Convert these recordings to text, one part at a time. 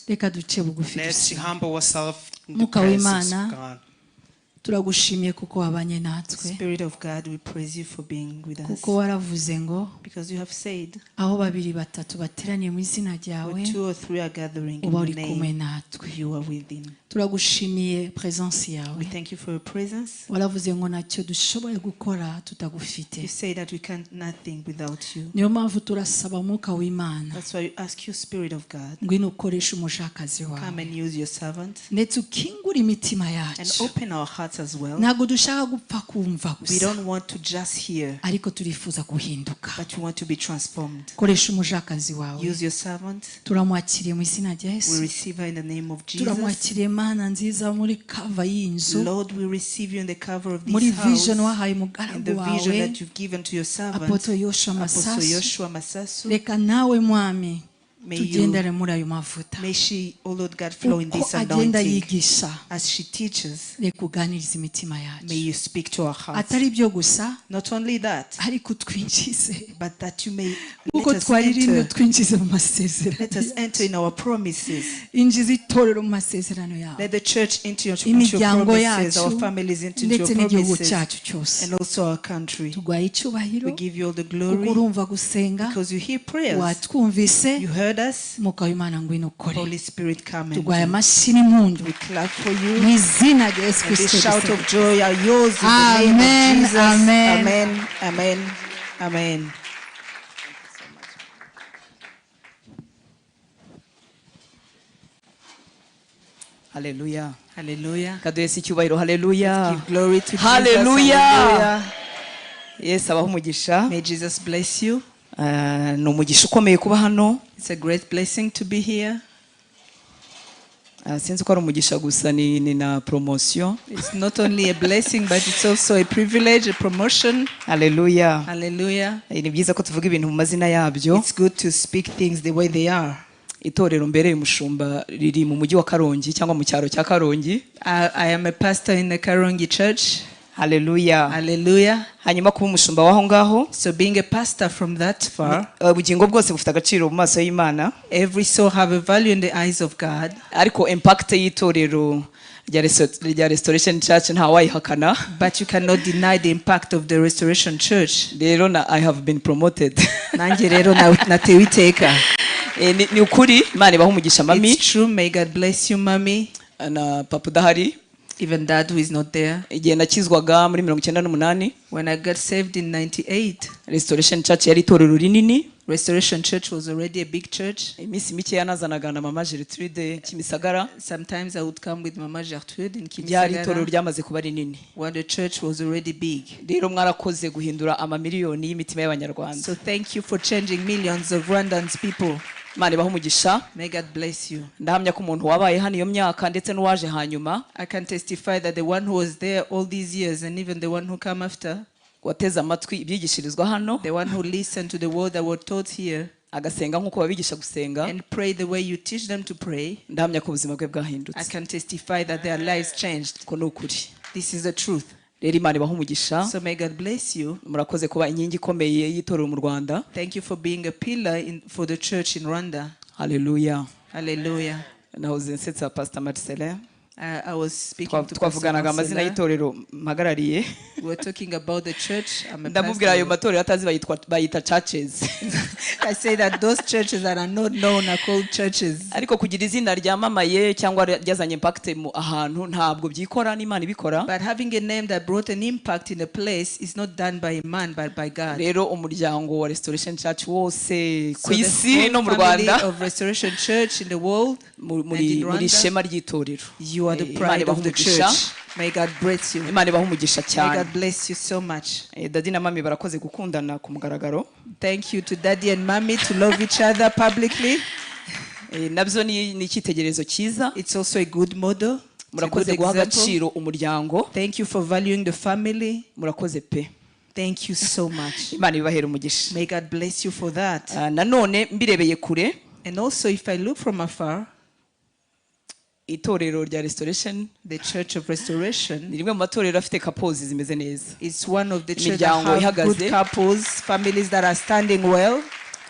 Reka duce bugufi Let's dusenge. Humble ourselves in the Mwuka presence w'Imana, of God. Turagushimiye kuko wabanye natwe. Spirit of God, we praise you for being with us. Kuko waravuze ngo Because you have said, aho babiri batatu bateraniye mu izina ryawe, where two or three are gathering in uba your uri kumwe name, natwe. You are within. Turagushimiye presence yawe. We thank you for your presence. Waravuze ngo ntacyo dushoboye gukora tutagufite. You say that we can't nothing without you. Niyo mpamvu turasaba umwuka w'Imana, That's why we ask you, Spirit of God, ngwino ukoreshe umujakazi wawe, come and use your servant ndetse ukingure imitima and yacu. Open our hearts as well. Ntabwo dushaka gupfa kumva We gusa, don't want to just hear, ariko turifuza guhinduka. But we want to be transformed. Koresha umujakazi wawe. Use your servant. Turamwakiriye mu izina rya We Yesu. Receive her in the name of Jesus. Turamwakiriye Mana nziza muri cover y'iyi nzu, Lord, we receive you in the cover of muri this house, vision wahaye in umugaragu the vision wawe that you've given to your servant, Apôtre Yoshua Apostle Masasu. Yoshua Masasu. Reka nawe Mwami May tugendere muri ayo mavuta. May she, O Lord God, flow in Uko this agenda anointing yigisha, as she teaches. Reka uganirize imitima yacu. May you speak to our hearts. Atari ibyo gusa, Not only that, ariko utwinjize but that you may nkuko let us twaririmye, enter. utwinjize mu masezerano. Let us enter in our promises. Injiza itorero mu masezerano yawe, Let the church into your imiryango promises, our yacu families into your ndetse n'igihugu promises, cyacu cyose. And also our country. Tuguhaye icyubahiro We give you all the kuko glory urumva gusenga. Because you hear prayers. Watwumvise. You heard us. Mwuka w'Imana ngwino ukore. Holy Spirit, come and Tuguhaye do. amashyi n'impundu We clap for you. mu izina rya Yesu And this Kirisito shout dusenga. Of joy are yours in the name Amen, of Jesus. amen. Amen. Amen. Amen. Haleluya. Hallelujah. Kaduhese icyubahiro. Haleluya. Give glory to Jesus. Hallelujah. Hallelujah. Yesu abahe umugisha. May Jesus bless you. Ah, ni umugisha ukomeye kuba hano. It's a great blessing to be here. Ah, sinzi ko ari umugisha gusa, ni na promotion. It's not only a blessing, but it's also a privilege, a promotion. Haleluya. Hallelujah. Eh, ni byiza ko tuvuga ibintu mu mazina yabyo. It's good to speak things the way they are. Itorero mbereye umushumba riri mu mujyi wa Karongi cyangwa mu cyaro cya Karongi. I am a pastor in the Karongi church. Haleluya. Hallelujah. Hanyuma kuba umushumba w'aho ngaho, So being a pastor from that far, eh, ubugingo bwose bufite agaciro mu maso y'Imana, every soul have a value in the eyes of God. Ariko impact y'itorero rya Restoration Church ntawayihakana. But you cannot deny the impact of the Restoration Church. Rero na I have been promoted. Nanjye rero natewe iteka. Eh, ni ukuri Imana ibaha umugisha mami It's true. May God bless you, mommy. Na papa udahari. Even dad who is not there. Igihe nakizwaga muri 98, When I got saved in 98, Restoration Church yari itorero rinini. Restoration Church was already a big church. Iminsi mikeya nazanaga na mama Gertrude Kimisagara. Sometimes I would come with Mama Gertrude in Ryari itorero Kimisagara ryamaze kuba rinini. When the church was already big. Rero mwarakoze guhindura amamiliyoni y'imitima y'Abanyarwanda. So thank you for changing millions of Rwandans people. Imana ibahe umugisha. May God bless you. Ndahamya ko umuntu wabaye hano iyo myaka ndetse n'uwaje hanyuma, I can testify that the one who was there all these years and even the one who come after, wateze amatwi ibyigishirizwa hano, the one who listened to the word that were taught here agasenga nk'uko babigisha gusenga, and pray the way you teach them to pray, ndahamya ko ubuzima bwe I bwahindutse. Can testify that their lives changed. Ko ni ukuri. This is the truth. Rero Imana ibahe umugisha. So may God bless you. Murakoze kuba inkingi ikomeye y'itorero mu Rwanda. Thank you for being a pillar for the church in Rwanda. Haleluya. Hallelujah. Nahoze nsetsa Pastor Marcelin. I was speaking to Pastor Twavuganaga amazina Marcella. y'itorero mpagarariye. We were talking about the church. I'm a Ndamubwira ayo pastor. matorero atazi bayitwa bayita churches. I say that those churches that are not known are called churches. Ariko kugira izina ryamamaye cyangwa ryazanye impact mu ahantu ntabwo byikora n'Imana ibikora. But having a name that brought an impact in a place is not done by a man, but by God. Rero umuryango wa Restoration Church wose So ku the isi whole no mu family Rwanda, of Restoration Church in the world and muri in muri Rwanda, ishema ry'itorero. you are the Eh, Imana pride ibahe of the umugisha. church. May God bless you. Imana ibahe umugisha May cyane. God bless you so much. Eh, daddy na mami barakoze gukundana ku mugaragaro. Thank you to Daddy and Mommy to love each other publicly. Eh, nabyo ni icyitegererezo cyiza. It's also a good model. It's a Murakoze good guha example. agaciro umuryango. Thank you for valuing the family. Murakoze pe. Thank you so much. Imana ibahera umugisha. May God bless you for that. Ah, nanone mbirebeye kure, And also, if I look from afar, itorero rya Restoration the Church of Restoration ni rimwe mu matorero afite couples zimeze neza. is one of the churches that Imiryango have good ihagaze. Couples, families that are standing well.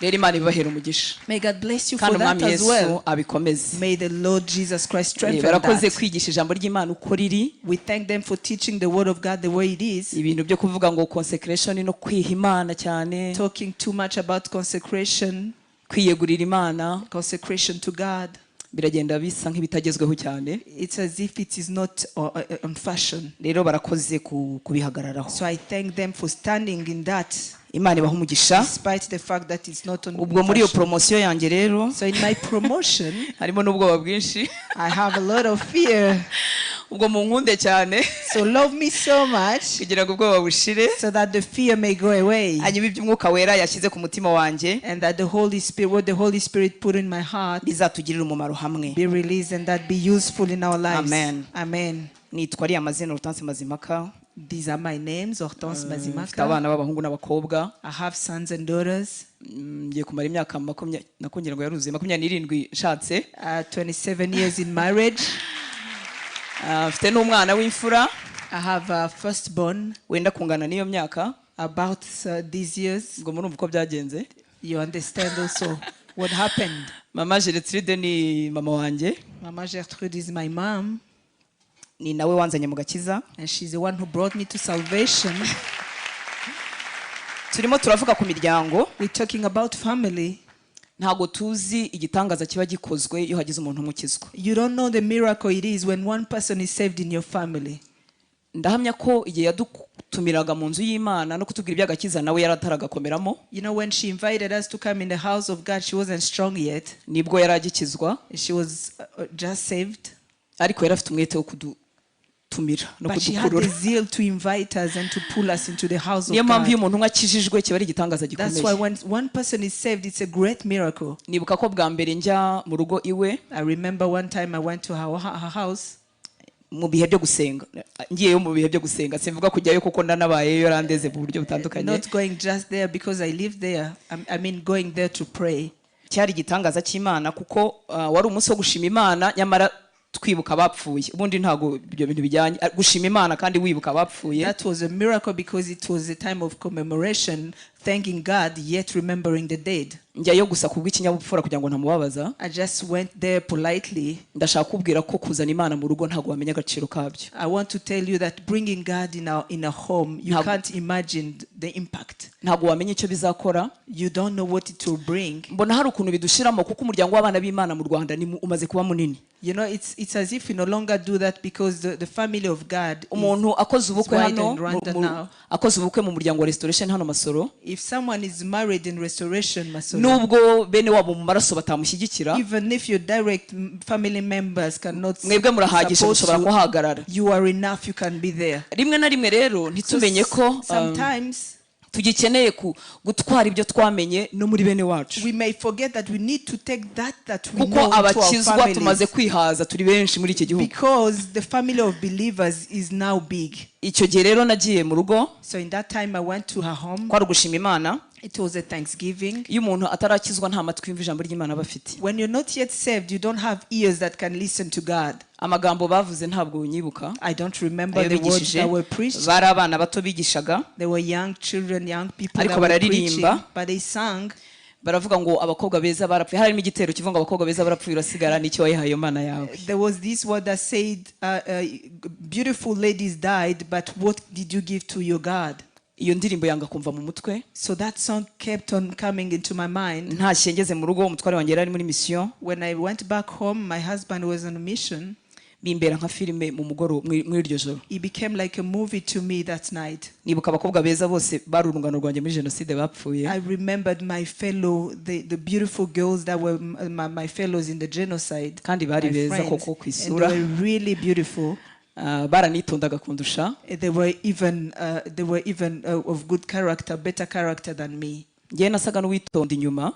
Rero Imana ibibahera umugisha. May God bless you for Kandi that Umwami as Yesu well. abikomeze. May the Lord Jesus Christ strengthen Barakoze that. kwigisha ijambo ry'Imana uko riri. We thank them for teaching the word of God the way it is. Ibintu byo kuvuga ngo consecration no kwiha Imana cyane, Talking too much about consecration, kwiyegurira Imana, consecration to God. biragenda bisa nk'ibitagezweho cyane. It's as if it is not on fashion. Rero barakoze kubihagararaho. So I thank them for standing in that, Imana ibaha umugisha. despite the fact that it's not on Ubwo muri iyo fashion. promotion yanjye rero, So in my promotion, harimo n'ubwoba bwinshi. I have a lot of fear. Ubwo munkunde cyane So love me so much kugira ngo ubwoba bushire, so that the fear may go away hanyuma iby'Umwuka Wera yashyize ku mutima wanjye and that the Holy Spirit, what the Holy Spirit put in my heart, bizatugirire umumaro hamwe. be released and that be useful in our lives. Amen. Amen. Nitwa ariya mazina, Hortense Mazimaka. These are my names, Hortense Mfite Mazimaka. abana b'abahungu n'abakobwa. I have sons and daughters. Ngiye kumara imyaka makumyabiri, nakongera ngo yaruzuye 27 nshatse. 27 years in marriage. Mfite n'umwana w'imfura I have a firstborn wenda kungana n'iyo myaka. about these years. Ubwo murumva uko byagenze. You understand also what happened. Mama Gertrude ni mama wanjye. Mama Gertrude is my mom, Ni nawe wanzanye mu gakiza. and she's the one who brought me to salvation. Turimo turavuga ku miryango. We're talking about family. Ntabwo tuzi igitangaza kiba gikozwe iyo hagize umuntu umukizwa. You don't know the miracle it is when one person is saved in your family. Ndahamya ko igihe yadutumiraga mu nzu y'Imana no kutubwira iby'agakiza, nawe yarataragakomeramo. When she invited us to come in the house of God, she wasn't strong yet. Nibwo yari agikizwa. She was just saved. Ariko yari afite umwete wo kudutumira no But she had kudukurura. the zeal to invite us and to pull us into the house of Niyo mpamvu iyo God. umuntu umwe akijijwe kiba ari igitangaza That's why gikomeye. when one person is saved, it's a great miracle. Nibuka ko bwa mbere njya mu rugo iwe, I remember one time I went to her house mu bihe byo gusenga, ngiyeyo mu bihe byo gusenga, simvuga kujyayo kuko ndanabayeyo, yarandeze mu buryo butandukanye. Not going just there because I live there. I mean, going there to pray. Cyari igitangaza cy'Imana kuko wari umunsi wo gushima Imana nyamara twibuka abapfuye. Ubundi ntabwo ibyo bintu bijyanye. Gushima Imana kandi wibuka abapfuye. That was a miracle because it was a time of commemoration, thanking God, yet remembering the dead. Njyayo gusa kubw'ikinyabupfura kugira ngo ntamubabaza. I just went there politely. Ndashaka kubwira ko kuzana Imana mu rugo ntabwo wamenya agaciro kabyo. I want to tell you that bringing God in a home, you can't imagine the impact. Ntabwo wamenya icyo bizakora. You don't know what it will bring. Mbona hari ukuntu bidushiramo kuko umuryango w'abana b'Imana mu Rwanda ni umaze kuba munini. It's as if we no longer do that because the family of God is, Umuntu akoze ubukwe is wider hano in Rwanda now. akoze ubukwe mu muryango wa Restoration hano Masoro, If someone is married in Restoration, Masoro, nubwo bene wabo mu maraso batamushyigikira, even if your direct family members cannot mwebwe murahagije, support mushobora you, kuhagarara. you are enough, you can be there. Rimwe na rimwe rero So ntitumenye ko sometimes tugikeneye tugikeneye gutwara ibyo twamenye no muri bene wacu, we may forget that we need to take that that we kuko know into our abakizwa tumaze families. kwihaza, turi benshi muri iki gihugu. Because the family of believers is now big. Icyo gihe rero nagiye mu rugo. So in that time I went to her home. Kwari ugushima Imana. It was a Thanksgiving. Iyo umuntu atarakizwa nta matwi yumva ijambo ry'Imana aba afite. When you're not yet saved, you don't have ears that can listen to God. Amagambo bavuze ntabwo nyibuka. I don't remember Ayo the words bigishije, that were preached. bari abana bato bigishaga. They were young children, young people Ariko that were preaching, bararirimba. but they sang. Baravuga ngo abakobwa beza barapfuye, harimo igitero kivuga ngo abakobwa beza barapfuye, urasigara n'icyo wayihaye iyo Mana yawe. There was this word that said, "Beautiful ladies died, but what did you give to your God?" Iyo ndirimbo yanga kumva mu mutwe. So that song kept on coming into my mind. Ntashye ngeze mu rugo, umutware wanjye yari ari muri mission. When I went back home, my husband was on a mission. Bimbera nka filime mu mugoroba muri iryo joro. It became like a movie to me that night. Nibuka abakobwa beza bose bari urungano rwanjye muri jenoside bapfuye. I remembered my fellow, the beautiful girls that were my fellows in the genocide. Kandi bari My beza friends. koko ku And isura. they were really beautiful. Baranitondaga kundusha. They were even of good character, better character than me. Ngewe nasaga n'uwitonda inyuma.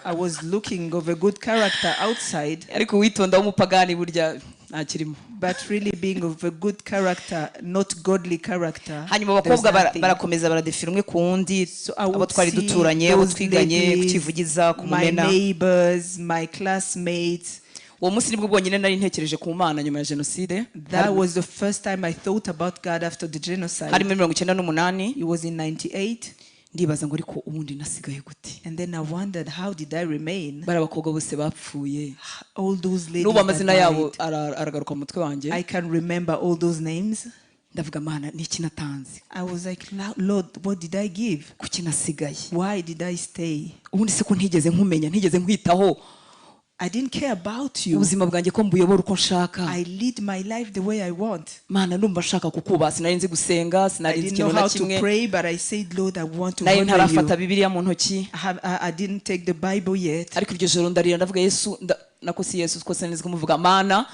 I was looking of a good character outside, Ariko uwitonda w'umupagani burya ntakirimo. but really being of a good character, not godly character, Hanyuma there's abakobwa nothing. barakomeza baradefira umwe ku wundi, So I abo would twari see duturanye, abo those twiganye ladies, kukivugiza ku my Mumena. neighbors, my classmates. Uwo munsi nibwo bwonyine nari ntekereje ku Mana nyuma ya jenoside. That was the first time I thought about God after the genocide. Harimo 98. It was in 98. Ndibaza ngo ariko ubundi nasigaye gute? And then I wondered, how did I remain? Bari abakobwa bose bapfuye. All those ladies N'ubu that amazina yabo died. aragaruka mu mutwe wanjye. I can remember all those names. Ndavuga mana ni iki natanze? I was like, "Lord, what did I give? Kuki nasigaye? Why did I stay? Ubundi se ko ntigeze nkumenya, ntigeze nkwitaho? I didn't care about you. Ubuzima bwanjye ko mbuyobora uko nshaka. I lead my life the way I want." Mana ndumva nshaka kukubaha. Sinari nzi gusenga, I sinari nzi didn't know ikintu na how to kimwe. Pray, but I said, "Lord, I want to Nari honor ntarafata you." Bibiliya mu ntoki. I didn't take the Bible yet. Ariko iryo joro ndarira ndavuga Yesu nako si Yesu ko sinzi kumuvuga mana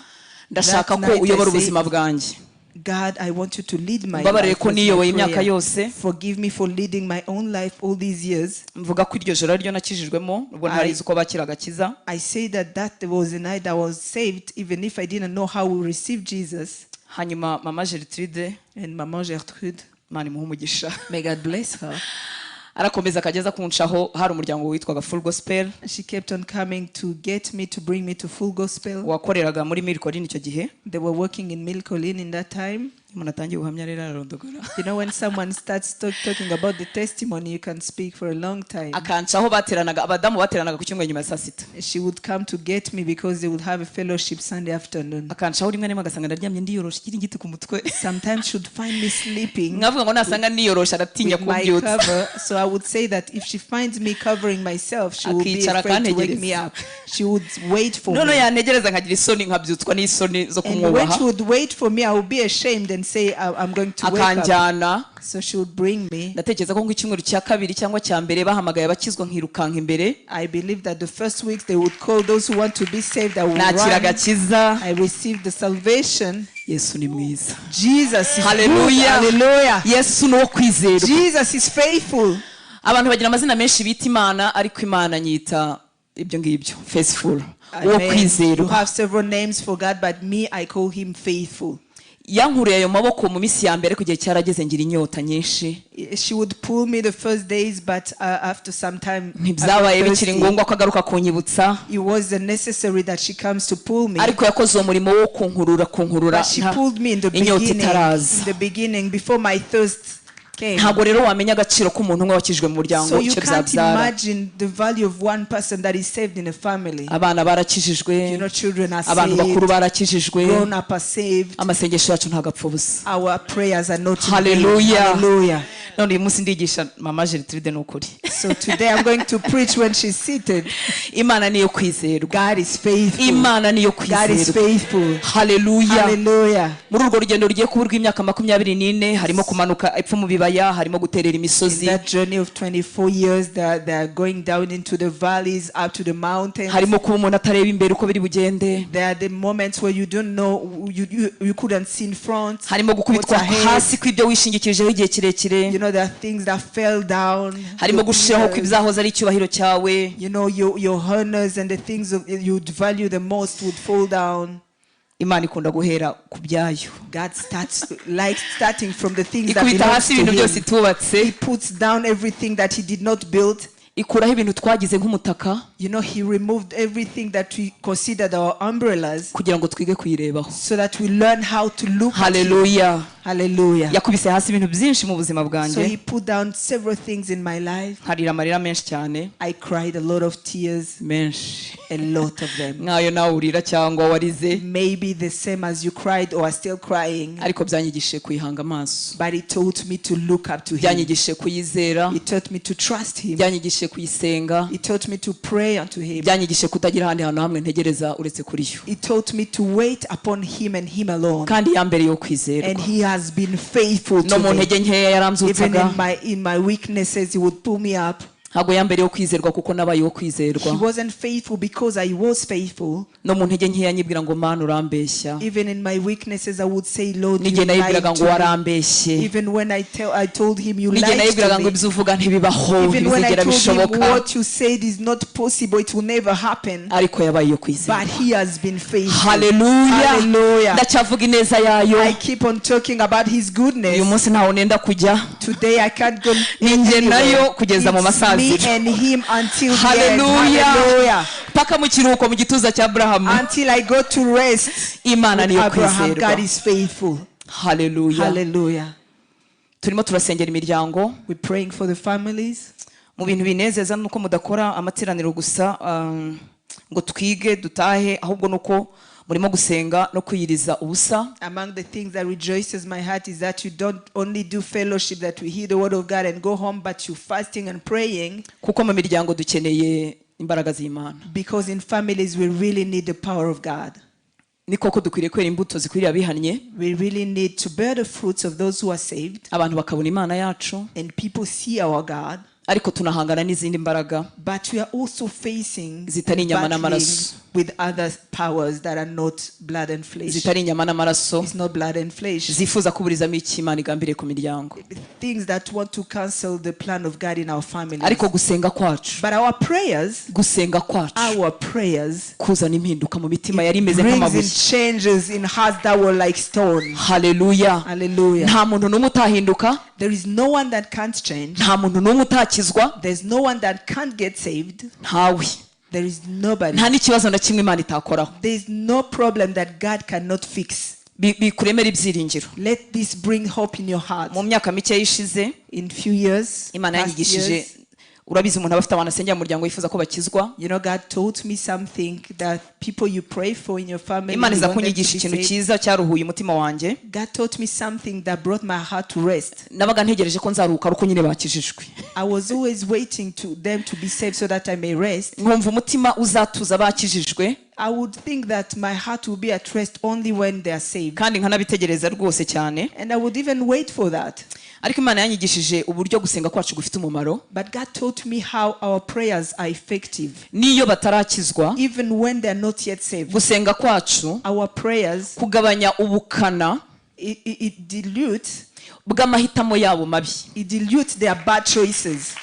ndashaka That ko night I uyobora said, ubuzima bwanjye. "God, I want you to lead my Mbabarire life." ko Was my niyoboye imyaka prayer. yose. Forgive me for leading my own life all these years. Mvuga ko iryo joro ariryo nakijijwemo ubwo ntarizi uko bakira agakiza. I say that that was the night I was saved, even if I didn't know how we received Jesus. Hanyuma mama Gertrude, And Maman Gertrude, Imana imuhe umugisha, may God bless her. Arakomeza akageza kuncaho. Hari umuryango witwaga Full Gospel She kept on coming to get me, to bring me to Full Gospel. wakoreraga muri Mille Collines icyo gihe. They were working in Mille Collines in that time. Iyo umuntu atangiye ubuhamya rero ararondogora. When someone starts talking about the testimony, you can speak for a long time. Akancaho bateranaga abadamu bateranaga ku cyumweru nyuma ya saa sita. She would come to get me because they would have a fellowship Sunday afternoon. Akancaho rimwe na rimwe agasanga ndaryamye ndiyoroshe ikiringiti ku mutwe. Sometimes she would find me sleeping Nkavuga ngo nasanga niyoroshe aratinya with my kumbyutsa. Cover. So I would say that if she finds me covering myself, she will be Akicara afraid to wake akantegereza. Me up. She would wait for None me. Yantegereza nkagira isoni nkabyutswa n'isoni zo And when kumwubaha. she would wait for me, I would be ashamed and say, "I'm going to wake up." Akanjyana. So she would bring me. Ndatekereza ko nk'icyumweru cya kabiri cyangwa cya mbere bahamagaye abakizwa nkirukanka imbere. I believe that the first weeks they would call those who want to be saved. I would Nakira run. agakiza. I received the salvation. Yesu ni mwiza. Jesus is good. Hallelujah. Hallelujah. Yesu ni uwo kwizerwa. Jesus is faithful. Abantu bagira amazina menshi bita Imana ariko Imana nyita ibyo ngibyo faithful uwo Amen. You kwizerwa. have several names for God, but me, I call him faithful. Yankuriye ayo maboko mu minsi ya mbere ariko igihe cyarageze ngira inyota nyinshi. She would pull me the first days, but after some time, I Ntibyabaye got bikiri thirsty. ngombwa ko agaruka kunyibutsa. It wasn't necessary that she comes to pull me. Ariko yakoze uwo murimo wo kunkurura kunkurura But she pulled me in the inyota beginning, itaraza. in the beginning, before my thirst came. Ntabwo rero wamenya agaciro k'umuntu umwe wakijwe mu muryango So you icyo can't byabyara. Imagine the value of one person that is saved in a family. Abana barakijijwe, Children are abantu bakuru saved, barakijijwe. Grown up are saved. Amasengesho yacu ntabwo apfa ubusa. Our prayers are not in vain. Hallelujah. Hallelujah. None uyu munsi ndigisha mama Gertrude ni ukuri. So today I'm going to preach when she's seated. Imana niyo kwizerwa. God is faithful. Imana niyo God is kwizerwa. Faithful. Haleluya. Hallelujah. Muri urwo rugendo rugiye kuba urw'imyaka 24 harimo kumanuka epfo mu bibaya harimo guterera In imisozi. That journey of 24 years, they are going down into the valleys, up to the mountains. Harimo kuba umuntu atareba imbere uko biri bugende. There are the moments where you don't know, you couldn't see in front. Harimo gukubitwa What's ahead. Hasi kw'ibyo wishingikirijeho igihe kirekire. There are things that fell down. Harimo Your gushiraho ears, kw'ibyahoze ari icyubahiro cyawe. Your honors and the things you'd value the most would fall down. Imana ikunda guhera ku byayo. God starts like starting from the things that Ikubita belongs hasi to ibintu byose him. itubatse. He puts down everything that he did not build. Ikuraho ibintu twagize nk'umutaka He removed everything that we considered our umbrellas kugira ngo twige kuyirebaho. So that we learn how to look at him. Haleluya. Hallelujah. Yakubise hasi ibintu byinshi mu buzima So bwanjye. he put down several things in my life. Nkarira amarira menshi cyane. I cried a lot of tears, Menshi a lot of them. nkayo nawe urira cyangwa warize. Maybe the same as you cried or are still crying. Ariko byanyigishije kuyihanga amaso. But it taught me to look up to him. Byanyigishije kuyizera. It taught me to trust him. Byanyigishije kuyisenga. It taught me to pray unto him. Byanyigishije kutagira ahandi hantu hamwe ntegereza uretse kuri yo. It taught me to wait upon him and him alone. Kandi yambereye yo kwizerwa. And he has been faithful No to mu me. ntege nkeya Even yarambyutsaga. in my weaknesses, he would pull me up. Ntabwo yambereye yo kwizerwa kuko nabaye uwo He kwizerwa. Wasn't faithful because I was faithful. No mu ntege nkeya nyibwira ngo mana urambeshya. Even in my weaknesses, I would say, "Lord, you N'igihe nayibwiraga lied ngo to me." warambeshye. Even when I told him, "You N'igihe lied nayibwiraga to ngo me." ibyo uvuga ntibibaho Even when I ntibizigera told him, bishoboka. "What you said is not possible, it will never happen." Ariko yabaye iyo kwizerwa. But he has been faithful. Haleluya. Hallelujah. Ndacyavuga ineza yayo. I keep on talking about his Uyu goodness. Munsi ntaho nenda kujya. Today I can't go Ni njye anywhere. nayo kugeza mu It's me masaziro. And him until the end. Haleluya. Hallelujah. Paka mu kiruhuko mu gituza cya Aburahamu. Until I go to rest Imana with niyo Abraham, kwizerwa. God is faithful. Haleluya. Hallelujah. Turimo turasengera imiryango. We're praying for the families. Mu bintu binezeza ni uko mudakora amateraniro gusa ngo twige dutahe, ahubwo ni uko murimo gusenga no kwiyiriza ubusa. Among the things that rejoices my heart is that you don't only do fellowship, that we hear the word of God and go home, but you fasting and praying, Kuko mu miryango dukeneye imbaraga z'Imana. Because in families we really need the power of God. Ni koko dukwiriye kwera imbuto zikwiriye abihannye. We really need to bear the fruits of those who are saved, Abantu bakabona Imana yacu. And people see our God. Ariko tunahangana n'izindi mbaraga But we are also facing zitari inyama battling n'amaraso. With other powers that are not blood and flesh. Zitari inyama n'amaraso. It's not blood and flesh. Zifuza kuburizamo icyo Imana igambiriye ku miryango. Things that want to cancel the plan of God in our families. Ariko gusenga kwacu, But our prayers, gusenga kwacu our prayers kuzana impinduka mu mitima yari imeze brings in nk'amabuye. Changes in hearts that were like stone. Haleluya. Hallelujah. Nta muntu n'umwe utahinduka. There is no one that can't change. Nta muntu n'umwe utakizwa. There's no one that can't get saved. Ntawe. There is nobody. Nta n'ikibazo na kimwe Imana itakoraho. There is no problem that God cannot fix. Bikuremera ibyiringiro. Let this bring hope in your heart. Mu myaka mike yishize, In few years, Imana past yanyigishije, years, urabizi umuntu aba afite abantu asengera mu muryango yifuza ko bakizwa. God taught me something that people you pray for in your family, Imana you iza want them to kunyigisha be ikintu saved. cyiza cyaruhuye umutima wanjye. God taught me something that brought my heart to rest. Nabaga ntegereje ko nzaruhuka ariko nyine bakijijwe. I was always waiting to them to be saved so that I may rest. Nkumva umutima uzatuza bakijijwe. I would think that my heart will be at rest only when they are saved. Kandi nkanabitegereza rwose cyane. And I would even wait for that. Ariko Imana yanyigishije uburyo gusenga kwacu gufite umumaro. But God taught me how our prayers are effective. N'iyo batarakizwa, Even when they are not yet saved. Gusenga kwacu Our prayers, kugabanya ubukana it dilutes, bw'amahitamo yabo mabi. It dilutes their bad choices.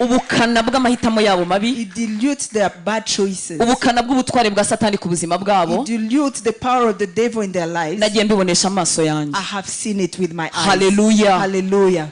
Ubukana bw'amahitamo yabo mabi. It dilutes their bad choices. Ubukana bw'ubutware bwa Satani ku buzima bwabo. It dilutes the power of the devil in their lives. Nagiye mbibonesha amaso yanjye. I have seen it with my eyes. Hallelujah. Hallelujah.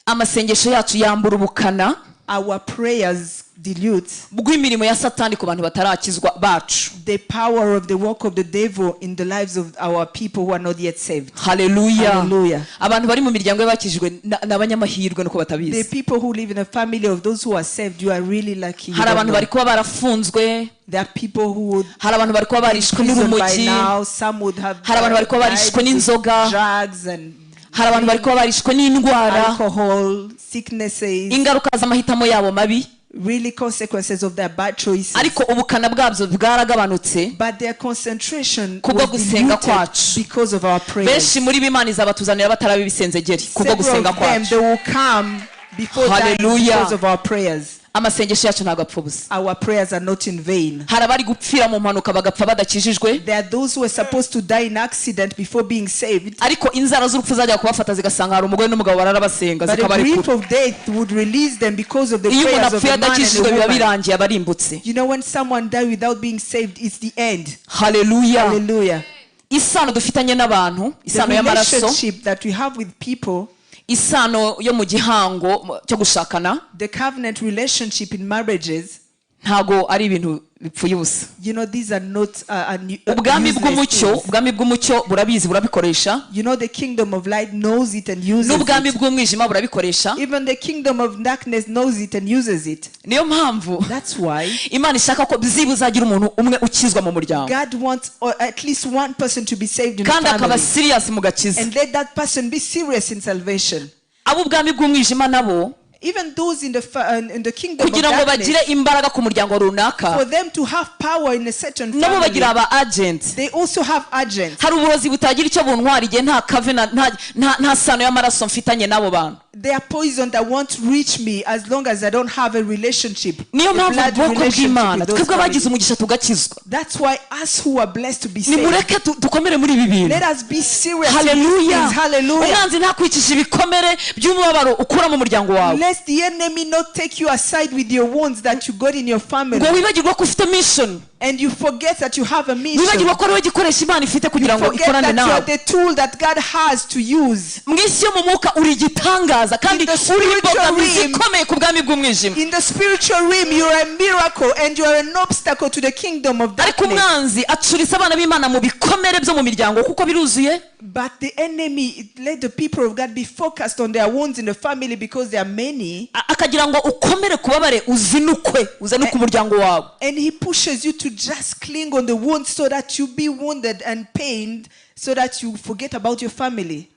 Amasengesho yacu yambura ubukana Our prayers dilute bw'imirimo ya Satani ku bantu batarakizwa bacu. The power of the work of the devil in the lives of our people who are not yet saved. Haleluya. Hallelujah. Abantu bari mu miryango y'abakijijwe ni abanyamahirwe nuko The batabizi. People who live in a family of those who are saved, you are really lucky. You Hari don't abantu know. bari kuba barafunzwe. There are people who would Hari abantu bari kuba barishwe prison by n'urumogi. now. Some would have Hari abantu bari kuba died barishwe with n'inzoga. Drugs and Hari abantu bari kuba barishwe n'indwara, alcohol, sicknesses, ingaruka z'amahitamo yabo mabi. Really consequences of their bad choices. Ariko ubukana bwabyo bwaragabanutse But their concentration kubwo was gusenga diluted kwacu. because of our prayers. Benshi muri bo Imana izabatuzanira bataraba ibisenzegeri kubwo Several gusenga of them, kwacu. they will come before dying Hallelujah. because of our prayers. Amasengesho yacu ntabwo apfa ubusa. Our prayers are not in vain. Hari abari gupfira mu mpanuka bagapfa badakijijwe. There are those who were supposed to die in accident before being saved. Ariko inzara z'urupfu zajya kubafata zigasanga hari umugore n'umugabo barara basenga, But the zikabarekura. grief of death would release them because of the Iyo umuntu prayers of apfuye the man and adakijijwe the biba woman. birangiye abarimbutse. When someone dies without being saved, it's the end. Haleluya. Hallelujah. Isano dufitanye n'abantu, The isano y'amaraso, relationship that we have with people, isano yo mu gihango cyo gushakana, the covenant relationship in marriages, ntago ari ibintu bipfuye ubusa. These are not Ubwami useless bw'umucyo, things. ubwami bw'umucyo burabizi burabikoresha. The kingdom of light knows it and uses N'ubwami it. Bw'umwijima burabikoresha. Even the kingdom of darkness knows it and uses it. Niyo mpamvu That's why Imana ishaka ko byibuze hagira umuntu umwe ukizwa mu muryango. God wants at least one person to be saved in the Kandi akaba family. serious mu gakiza. And let that person be serious in salvation. Ab'ubwami bw'umwijima nabo, Even those in the kingdom of kugira ngo darkness, bagire imbaraga ku muryango runaka, for them to have power in a certain nabo family, bagira aba agent. They also have agents. Hari uburozi butagira icyo buntwara igihe nta covenant, nta sano y'amaraso mfitanye n'abo bantu. They are poison that won't reach me as long as I don't have a relationship, Niyo a mpamvu blood ubwoko relationship bw'Imana, with those twebwe abagize families. umugisha tugakizwa, That's why us who are blessed to be saved, nimureke dukomere muri ibi bintu. Let us be serious in these Haleluya. things. Hallelujah. Umwanzi ntakwicisha ibikomere by'umubabaro ukura mu muryango wawe, Let the enemy not take you aside with your wounds that you got in your family, ngo wibagirwe ko ufite mission. And you forget that you have a mission. Wibagirwa ko ariwe gikoresho Imana ifite kugira You ngo forget ikorane that you nawe. are the tool that God has to use. Mu isi yo mu mwuka uri igitangaza kandi In the uri spiritual imbogamizi realm. ikomeye ku bwami bw'umwijima. In the spiritual realm, you are a miracle and you are an obstacle to the kingdom of Ariko darkness. umwanzi acurisa abana b'Imana mu bikomere byo mu miryango kuko biruzuye. But the enemy let the people of God be focused on their wounds in the family because there are many. Akagira ngo ukomere kubabare uzinukwe uzanuke umuryango wawe. And he pushes you to just cling on the wounds so that you be wounded and pained so that you forget about your family.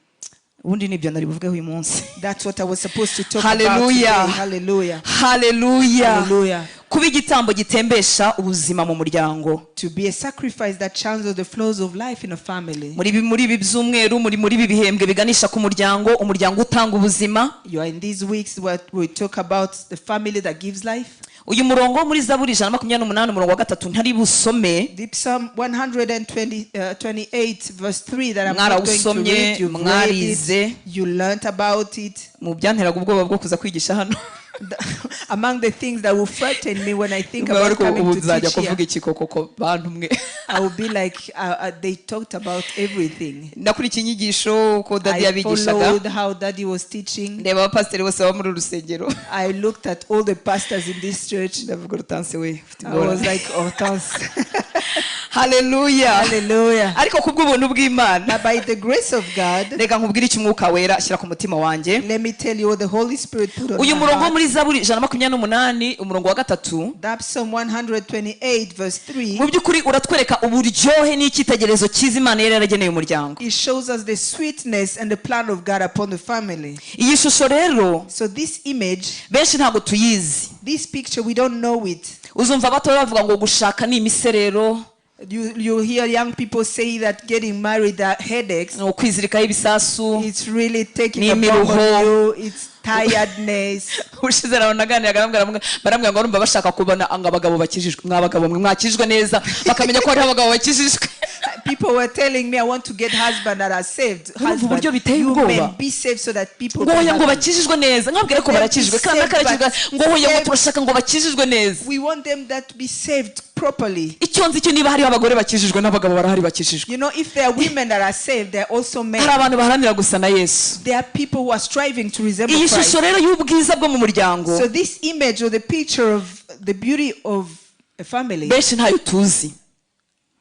Ubundi nibyo nari buvugeho uyu munsi. That's what I was supposed to talk about Hallelujah. today. Hallelujah. Haleluya. Hallelujah. Kuba igitambo gitembesha ubuzima mu muryango. To be a sacrifice that channels the flows of life in a family. Muri ibi byumweru muri ibi bihembwe biganisha ku muryango, umuryango utanga ubuzima. You are in these weeks where we talk about the family that gives life. Uyu murongo wo muri Zaburi 128 umurongo wa 3 ntari busome. The Psalm 120, 28 verse 3 that I'm not going to Mwarawusomye, read. You've read mwarize. it. You learnt about it. Mu byanteraga ubwoba bwo kuza kwigisha hano, Among the things that will frighten me when I think about ariko coming ubu to nzajya teach here, kuvuga iki koko ko bantu mwe? I will be like, they talked about everything. Nakurikiye inyigisho uko daddy I yabigishaga. followed how Daddy was teaching. Ndeba abapasiteri bose baba muri uru rusengero. I looked at all the pastors in this church. Ndavuga, Hortense we, ufite I was ingorane. like, Hortense. Haleluya. Hallelujah. Ariko kubw'ubuntu bw'Imana, But by the grace of God, reka nkubwire icyo Umwuka Wera ashyira ku mutima wanjye. Let me tell you what the Holy Spirit put on Uyu my murongo wo heart. muri Zaburi 128 umurongo wa 3, That Psalm 128 verse 3, mu by'ukuri uratwereka uburyohe n'icyitegererezo cyiza Imana yari yarageneye umuryango. It shows us the sweetness and the plan of God upon the family. Iyi shusho rero, So this image, benshi ntabwo tuyizi. This picture, we don't know it. Uzumva abato bavuga ngo gushaka ni imiserero. You hear young people say that getting married are headaches. Ni ukwizirikaho ibisasu. It's really taking a Ni bomb on imiruho. you. It's tiredness. Ushize nawe naganiraga barambwira ngo barumva bashaka kubona ngo abagabo bakijijwe. Mwa bagabo mwe mwakijijwe neza bakamenya ko hariho abagabo bakijijwe. People were telling me, "I want to get husband that are saved." Urumva Husband, uburyo biteye you ubwoba. men, be saved so that people Ngo can oya ngo have you. bakijijwe neza, nkabwira ko barakijijwe kandi karakijijwe, ngo oya ngo turashaka ngo bakijijwe neza. We want them that be saved properly. Icyo nzi cyo niba hariho abagore bakijijwe n'abagabo barahari bakijijwe. If there are women that are saved, there are also men. Hari abantu baharanira gusa na Yesu. There are people who are striving to resemble Iyi Christ. shusho rero y'ubwiza bwo mu muryango, So this image or the picture of the beauty of a family, benshi ntayo tuzi.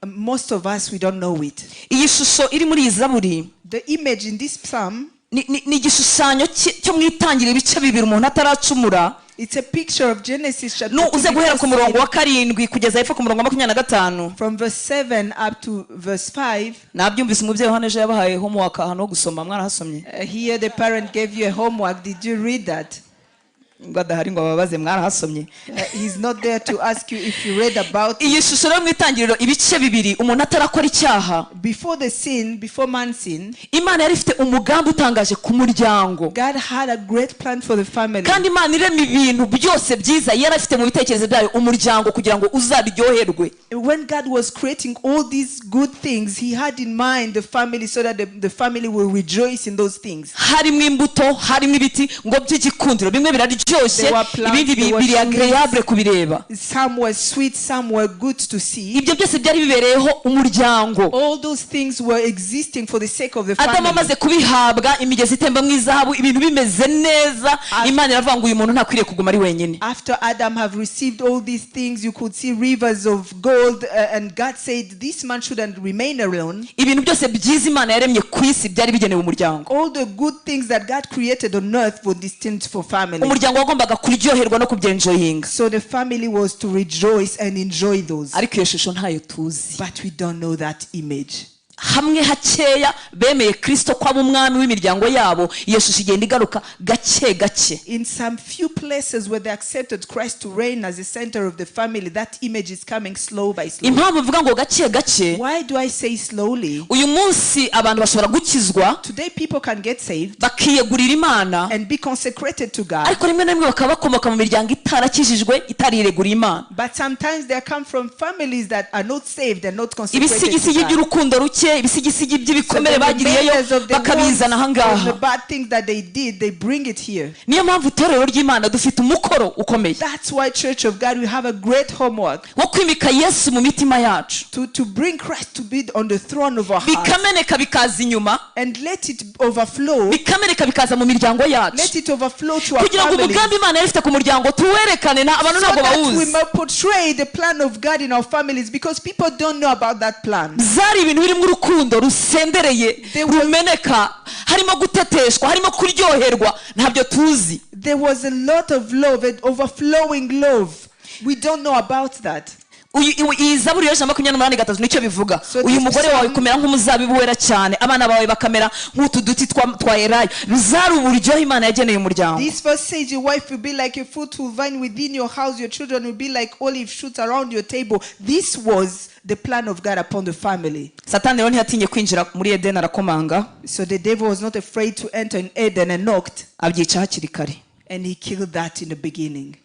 Most of us, we don't know it. Iyi shusho iri muri iyi zaburi, The image in this psalm, ni igishushanyo cyo mu itangiriro ibice 2 umuntu ataracumura. It's a picture of Genesis chapter Nu 2, uze guhera ku before murongo sin, wa 7 kugeza hepfo ku murongo wa 25. From verse 7 up to verse 5. Nabyumvise umubyeyi hano ejo yabahaye homework ahantu ho gusoma, mwarahasomye? Here the parent gave you a homework. Did you read that? Ngo adahari ngo ababaze mwarahasomye. He's not there to ask you if you read about it. Iyi shusho rero mu itangiriro ibice 2 umuntu atarakora icyaha, Before the sin, before man sin, Imana yari ifite umugambi utangaje ku muryango. God had a great plan for the family. Kandi Imana irema ibintu byose byiza yari afite mu bitekerezo byayo umuryango kugira ngo uzaryoherwe. When God was creating all these good things, He had in mind the family so that the family will rejoice in those things. Harimo imbuto, harimo ibiti ngo by'igikundiro, bimwe biraryoshye, There were plants, ibindi there were biri agréable kubireba. Some were sweet, some were good to see. Ibyo byose byari bibereyeho umuryango. All those things were existing for the sake of the Adamu family. amaze kubihabwa, imigezi itembamo izahabu, ibintu bimeze neza, Imana iravuga ngo uyu muntu ntakwiriye kuguma ari wenyine. After Adam have received all these things, you could see rivers of gold, and God said, "This man shouldn't remain alone." Ibintu byose byiza Imana yaremye ku isi byari bigenewe umuryango. All the good things that God created on earth were destined for family. Umuryango wagombaga kuryoherwa no kubyenjoyinga. So the family was to rejoice and enjoy those. Ariko iyo shusho ntayo tuzi. But we don't know that image. Hamwe hakeya bemeye Kirisito ko aba umwami w'imiryango yabo, iyo shusho igenda igaruka gake gake. In some few places where they accepted Christ to reign as the center of the family, that image is coming slow by slow. Impamvu mvuga ngo gake gake, Why do I say slowly? Uyu munsi abantu bashobora gukizwa, Today, people can get saved bakiyegurira Imana, and be consecrated to God. ariko rimwe na rimwe bakaba bakomoka mu miryango itarakijijwe, itarireguriye Imana. But sometimes they come from families that are not saved and not consecrated to Ibisigisigi God. by'urukundo ruke, bike, ibisigisigi So by'ibikomere the bagiriyeyo remainders of the wounds bakabizana from the ahangaha. bad things that they did, they bring it here. Niyo mpamvu itorero ry'Imana dufite umukoro ukomeye That's why, Church of God, we have a great homework wo kwimika Yesu mu mitima yacu, to bring Christ to be on the throne of our hearts bikameneka bikaza inyuma, and let it overflow. bikameneka bikaza mu miryango yacu, Let it overflow to our kugira ngo families. umugambi Imana yari ifite ku muryango tuwerekane, nta abantu So ntabwo that we bawuzi. may portray the plan of God in our families, because people don't know about that plan. Byari ibintu birimo urukundo rusendereye, rumeneka, harimo guteteshwa, harimo kuryoherwa, ntabyo tuzi. There was a lot of love and overflowing love. We don't know about that. Iyi zaburi y'ijana na 28:3 nicyo bivuga. So Uyu this mugore wawe kumera nk'umuzabibu wera cyane, abana bawe bakamera nk'utu duti twa elayo. Bizari uburyohe Imana yageneye umuryango. This verse says your wife will be like a fruitful vine within your house, your children will be like olive shoots around your table. This was the plan of God upon the family. Satani rero ntiyatinye kwinjira muri Edeni, arakomanga, So the devil was not afraid to enter in Eden and knocked, abyica hakiri kare. And he killed that in the beginning.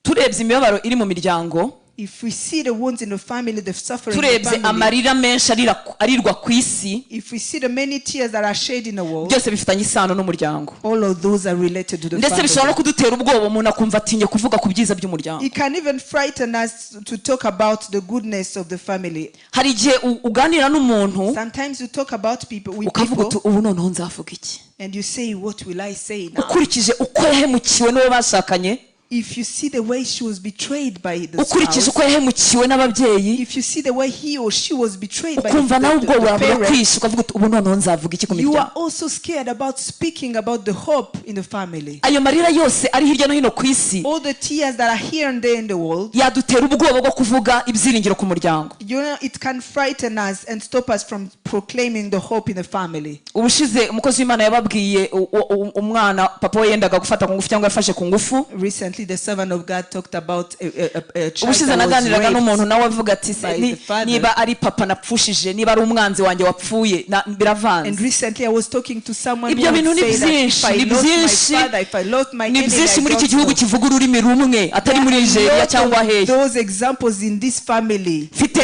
Turebye imibabaro iri mu miryango, If we see the wounds in the family, the suffering in the turebye family, amarira menshi arirwa ku isi, if we see the many tears that are shed in the world, byose bifitanye isano n'umuryango. All of those are related to the Ndetse bishobora no family. kudutera ubwoba, umuntu akumva atinye kuvuga ku byiza by'umuryango. It can even frighten us to talk about the goodness of the family. Hari igihe uganira n'umuntu, Sometimes you talk about people with ukavuga uti people ubu noneho nzavuga iki? And you say, "What will I say now?" Ukurikije uko yahemukiwe n'uwo bashakanye, If you see the way she was betrayed by the ukurikije spouse, uko yahemukiwe n'ababyeyi, if you see the way he or she was betrayed by ukumva nawe the ubwoba parents, burakwishe, ukavuga uti ubu noneho nzavuga iki ku you miryango? are also scared about speaking about the hope in the family. Ayo marira yose ari hirya no hino ku isi All the tears that are here and there in the world, yadutera ubwoba bwo kuvuga ibyiringiro ku muryango. It can frighten us and stop us from proclaiming the hope in the family. Ubushize umukozi w'Imana yababwiye umwana papa we yendaga gufata ku ngufu cyangwa yafashe ku ngufu. Recently, the servant of God talked about a child Ubushize that was naganiraga raped n'umuntu nawe avuga ati by the father. niba ari papa napfushije, niba ari umwanzi wanjye wapfuye, And biravanze. recently I was talking to someone Ibyo who bintu would ni say that if byinshi, I ni lost my byinshi, father, if I lost my ni enemy, byinshi I muri iki don't gihugu know. kivuga ururimi rumwe, atari muri There are Nigeria a lot cyangwa of hehe. those examples in this family, Mfite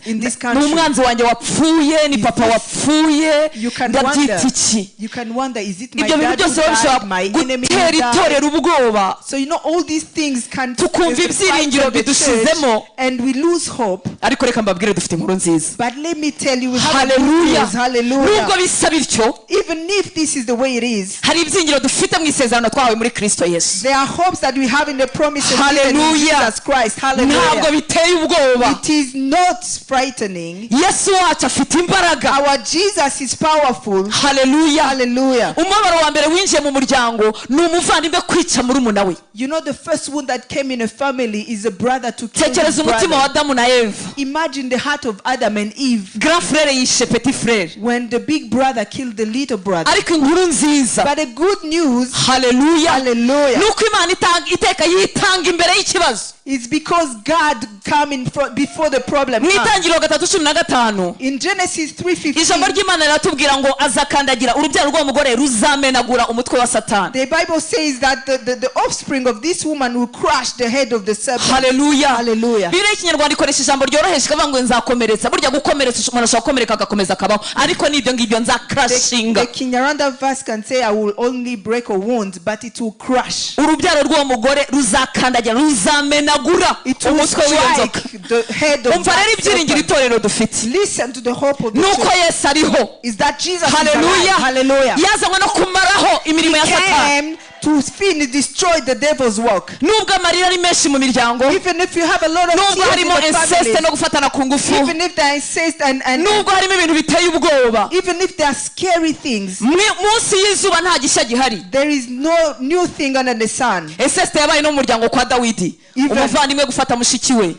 in this ni country. umwanzi wanjye wapfuye, ni papa wapfuye, You can ndabyita wonder. iki? You can wonder, is it my Ibyo bintu dad who byose biba bishobora died, my enemy who gutera died? itorero ubwoba, So all these things can tukumva frighten ibyiringiro the church, bidushizemo. And we lose hope. Ariko reka mbabwire, dufite inkuru nziza. But let me tell you, we have good Haleluya. news. Hallelujah. Nubwo bisa bityo, Even if this is the way it is, hari ibyiringiro dufite mu isezerano twahawe muri Kristo Yesu. There are hopes that we have in the promises given in Hallelujah. Jesus Christ. Ntabwo Hallelujah. biteye ubwoba. It is not frightening. Yesu wacu afite imbaraga. Our Jesus is powerful. Haleluya. Hallelujah. Umubabaro wa mbere winjiye mu muryango ni umuvandimwe kwica murumuna we. The first wound that came in a family is a brother to kill his Tekereza umutima wa brother. Adamu na Eva. Imagine the heart of Adam and Eve Grand frere yishe petit frere. When the big brother killed the little brother. Ariko inkuru nziza, But the good news, haleluya, hallelujah, nuko Imana iteka yitanga imbere y'ikibazo. Is because God come in front before the problem Mu comes. Itangiriro 3:15, In Genesis 3:15, ijambo ry'Imana riratubwira ngo azakandagira urubyaro rw'uwo mugore ruzamenagura umutwe wa Satani. The Bible says that the offspring of this woman will crush the head of the serpent. Haleluya. Hallelujah. Bibiliya y'Ikinyarwanda ikoresha ijambo ryoroheje ikavuga ngo nzakomeretsa. Burya gukomeretsa, umuntu ashobora gukomereka agakomeza akabaho, ariko n'ibyo ngibyo nzakrashinga. The Kinyarwanda verse can say, "I will only break a wound," but it will crush. Urubyaro rw'uwo mugore ruzakandagira, ruzamenagura It will umutwe w'iyo nzoka. strike the head of Umva that rero ibyiringiro serpent. itorero dufite Listen to the hope of the nuko church. Yesu ariho. Is that Jesus is alive. Haleluya. Hallelujah. Yazanywe no kumaraho imirimo ya Satani. Came to finish, destroy the devil's work. Nubwo amarira ari menshi mu miryango, Even if you have a lot of nubwo tears in harimo the inceste family, no gufatana ku ngufu, even if there are incest and nubwo harimo ibintu biteye ubwoba, even if there are scary things, munsi y'izuba nta gishya gihari. There is no new thing under the sun. Inceste yabaye no mu muryango kwa Dawidi, umuvandimwe gufata mushiki we.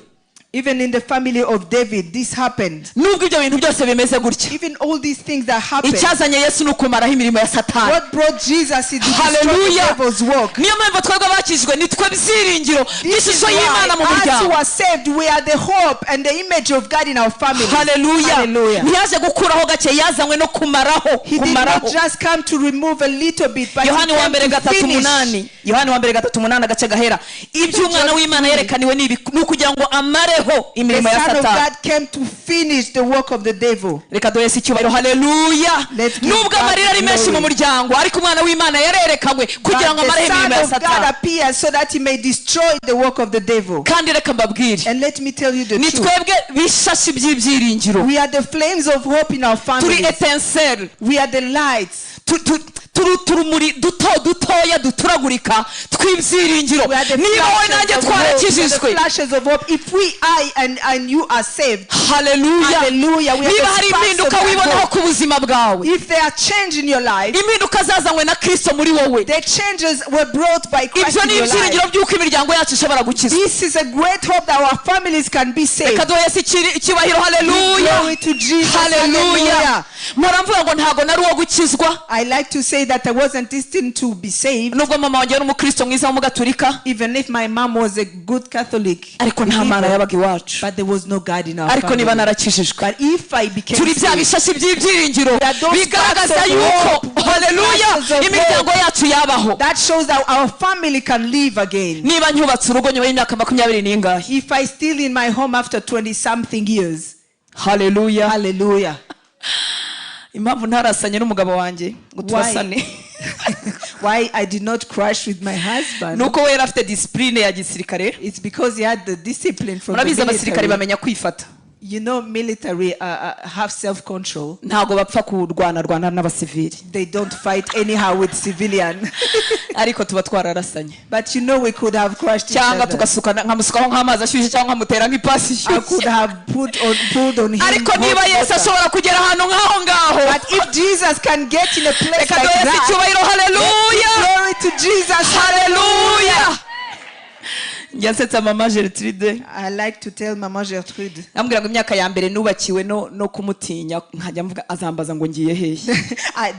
Even in the family of David, this happened. Nubwo ibyo bintu byose bimeze gutya, Even all these things that happened, icyazanye Yesu ni ukumaraho imirimo ya Satani. What brought Jesus is to destroy the Hallelujah. devil's work. Niyo mpamvu twebwe abakijwe nitwe byiringiro This is by'ishusho why y'Imana mu us who muryango. are saved, we are the hope and the image of God in our family. Haleluya. Hallelujah. Ntiyaje gukuraho gake, yazanywe no kumaraho, He did kumaraho. not just come to remove a little bit, but he Yohani wa came mbere to gatatu finish. umunani, Yohani wa mbere 3:8, agace gahera, ibyo umwana w'Imana yerekaniwe ni ibi, ni ukugira ngo amareho Amareho The imirimo ya Son of Satani. God came to finish the work of the devil. Reka duhe Yesu icyubahiro, haleluya. Let's give Nubwo God amarira ari menshi mu glory. muryango, ariko umwana w'Imana yarerekanywe kugira ngo But amareho the imirimo Son ya of God Satani. appeared so that he may destroy the work of the devil. Kandi reka mbabwire, And let me tell you the ni truth. twebwe bishashi by'ibyiringiro. We are the flames of hope in our Turi families. étincelles. We are the lights. Turi uturumuri duto dutoya duturagurika tw'ibyiringiro. We are the Niba wowe nanjye flashes of hope. We are the twarakijijwe, flashes of hope. If we, I, and you are saved, haleluya. Hallelujah. We are Niba the hari sparks impinduka of that wibonaho hope. ku buzima bwawe, If there are change in your life, impinduka zazanywe na Kristo muri wowe, the changes were brought by Christ ibyo in ni your life. ibyiringiro by'uko imiryango yacu ishobora gukizwa. This is a great hope that our families can be saved. Reka duhe Yesu icyubahiro, haleluya. Glory to Jesus. Haleluya. Hallelujah. Mpora mvuga ngo ntabwo nari uwo gukizwa, I like to say that I wasn't destined to be saved, nubwo mama wanjye yari umukristo mwiza w'umugaturika, even if my mom was a good Catholic. ariko nta Mana yabaga iwacu. But there was no God in our Ariko family. niba narakijijwe, But if I became turi bya saved, bishashi by'ibyiringiro are those bigaragaza sparks of yuko, hope, those haleluya, flashes of imiryango yacu yabaho. That shows that our family can live again. Niba nyubatse urugo nyuma y'imyaka makumyabiri n'ingahe, If I still in my home after 20 something years, haleluya. Hallelujah. Impamvu ntarasanye n'umugabo wanjye ngo turasane, Why I did not crash with my husband? Ni uko we yari afite discipline ya gisirikare. It's because he had the discipline from the Murabizi, abasirikare military. bamenya kwifata. Military have self-control. Ntabwo bapfa kurwana rwana n'abasivili. They don't fight anyhow with civilian. Ariko tuba twararasanye, But we could have crushed each cyangwa other. tugasukana, nkamusukaho nk'amazi ashyushye cyangwa nkamutera nk'ipasi I could ishyushye. have pulled on him Ariko hot niba Yesu water. ashobora kugera ahantu nk'aho ngaho, But if Jesus can get in a place reka like duhe Yesu that, icyubahiro, haleluya. glory to Jesus. Haleluya. Njya nsetsa mama Gertrude. I like to tell Mama Gertrude. Ambwira ngo imyaka ya mbere nubakiwe no kumutinya, nkajya mvuga azambaza ngo ngiye hehe.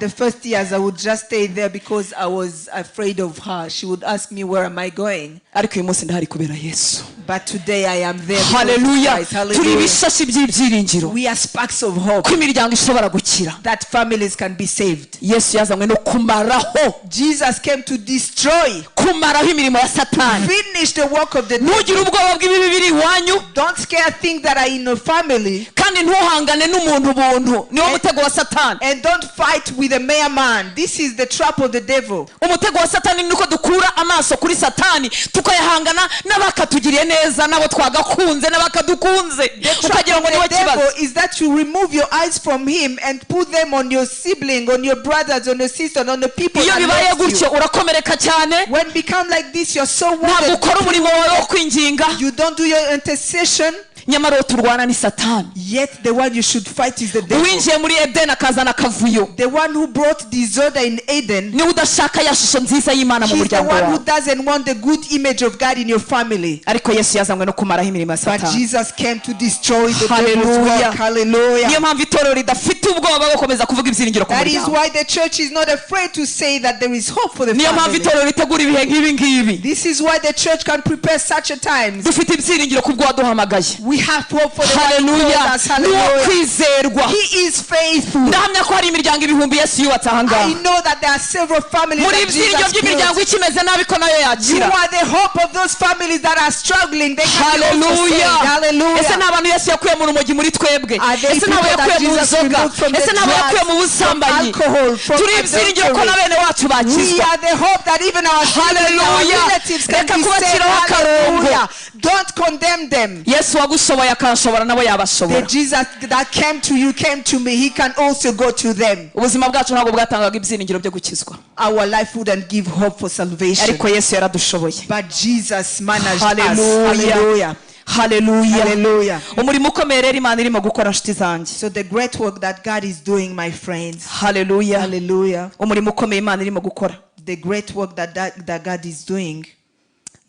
The first years I would just stay there because I was afraid of her. She would ask me, where am I going? Ariko uyu munsi ndahari kubera Yesu. But today I am there because of Haleluya. Christ. Turi Hallelujah. ibishashi by'ibyiringiro We are sparks of hope ko imiryango ishobora gukira. That families can be saved. Yesu yazanywe no kumaraho, Jesus came to destroy, kumaraho imirimo ya Satani. Finish the work of the devil. Ntugire ubwoba bw'ibibi biri iwanyu, Don't scare things that are in your family, kandi ntuhangane n'umuntu buntu, niwo mutego wa Satani. And don't fight with a mere man. This is the trap of the devil. Umutego wa Satani ni uko dukura amaso kuri Satani tukayahangana n'abakatugiriye neza, n'abo twagakunze n'abakadukunze, Trap ukagira ngo of niwe the kibazo. devil is that you remove your eyes from him and put them on your sibling, on your brothers, on your sisters, on the people Iyo that bibaye loves you. gutyo urakomereka cyane. When become like this, you're so Ntabwo wounded. ukora umurimo wawe wo kwinginga. You don't do your intercession. Nyamara uwo turwana ni Satani. Yet the one you should fight is the devil. Uwinjiye muri Edeni akazana akavuyo, The one who brought disorder in Eden. niwe udashaka ya shusho nziza y'Imana mu He's the muryango one who wawe. Doesn't want the good image of God in your family. Ariko Yesu yazanywe no kumaraho imirimo ya But Satani. Jesus came to destroy the devil's Hallelujah. work. Hallelujah. Niyo mpamvu itorero ridafite ubwoba bwo gukomeza kuvuga ibyiringiro ku That is muryango. why the church is not afraid to say that there is hope for the Niyo mpamvu family. itorero ritegura ibihe nk'ibi ngibi. This is why the church can prepare such a times. Dufite ibyiringiro ku bw'uwaduhamagaye. We have hope for the one who Haleluya. called us. N'uwo Hallelujah. kwizerwa. He is faithful. Ndahamya ko hari imiryango ibihumbi Yesu yubatse aha I ngaha. Know that there are several families Muri that ibyiringiro Jesus by'imiryango built. ikimeze nabi ko nayo You yakira. Are the hope of those families that are struggling. They can be also saved. Haleluya. Ese Hallelujah. ni abantu Yesu yakuye mu rumogi muri twebwe? Are they Ese nabo people that yakuye mu Jesus nzoga? Removed from the Ese nabo yakuye mu drugs, from busambanyi? alcohol, from Turi ibyiringiro ko na adultery? bene wacu We bakizwa. Are the hope that even our siblings, our Hallelujah. relatives can Reka be saved. kubaciraho akarongo. Hallelujah. Don't condemn them. Yesu wagushoboye akanshobora nabo The yabashobora. Jesus that came to you came to me. He can also go to them. Ubuzima bwacu ntabwo bwatangaga ibyiringiro byo gukizwa, Our life wouldn't give hope for salvation. ariko Yesu yaradushoboye. But Jesus managed us. Haleluya. Hallelujah. Haleluya. Hallelujah. Umurimo ukomeye rero Imana irimo gukora, nshuti zanjye, So the great work that God is doing, my friends. Haleluya, Hallelujah. umurimo ukomeye Imana irimo gukora, The great work that God is doing,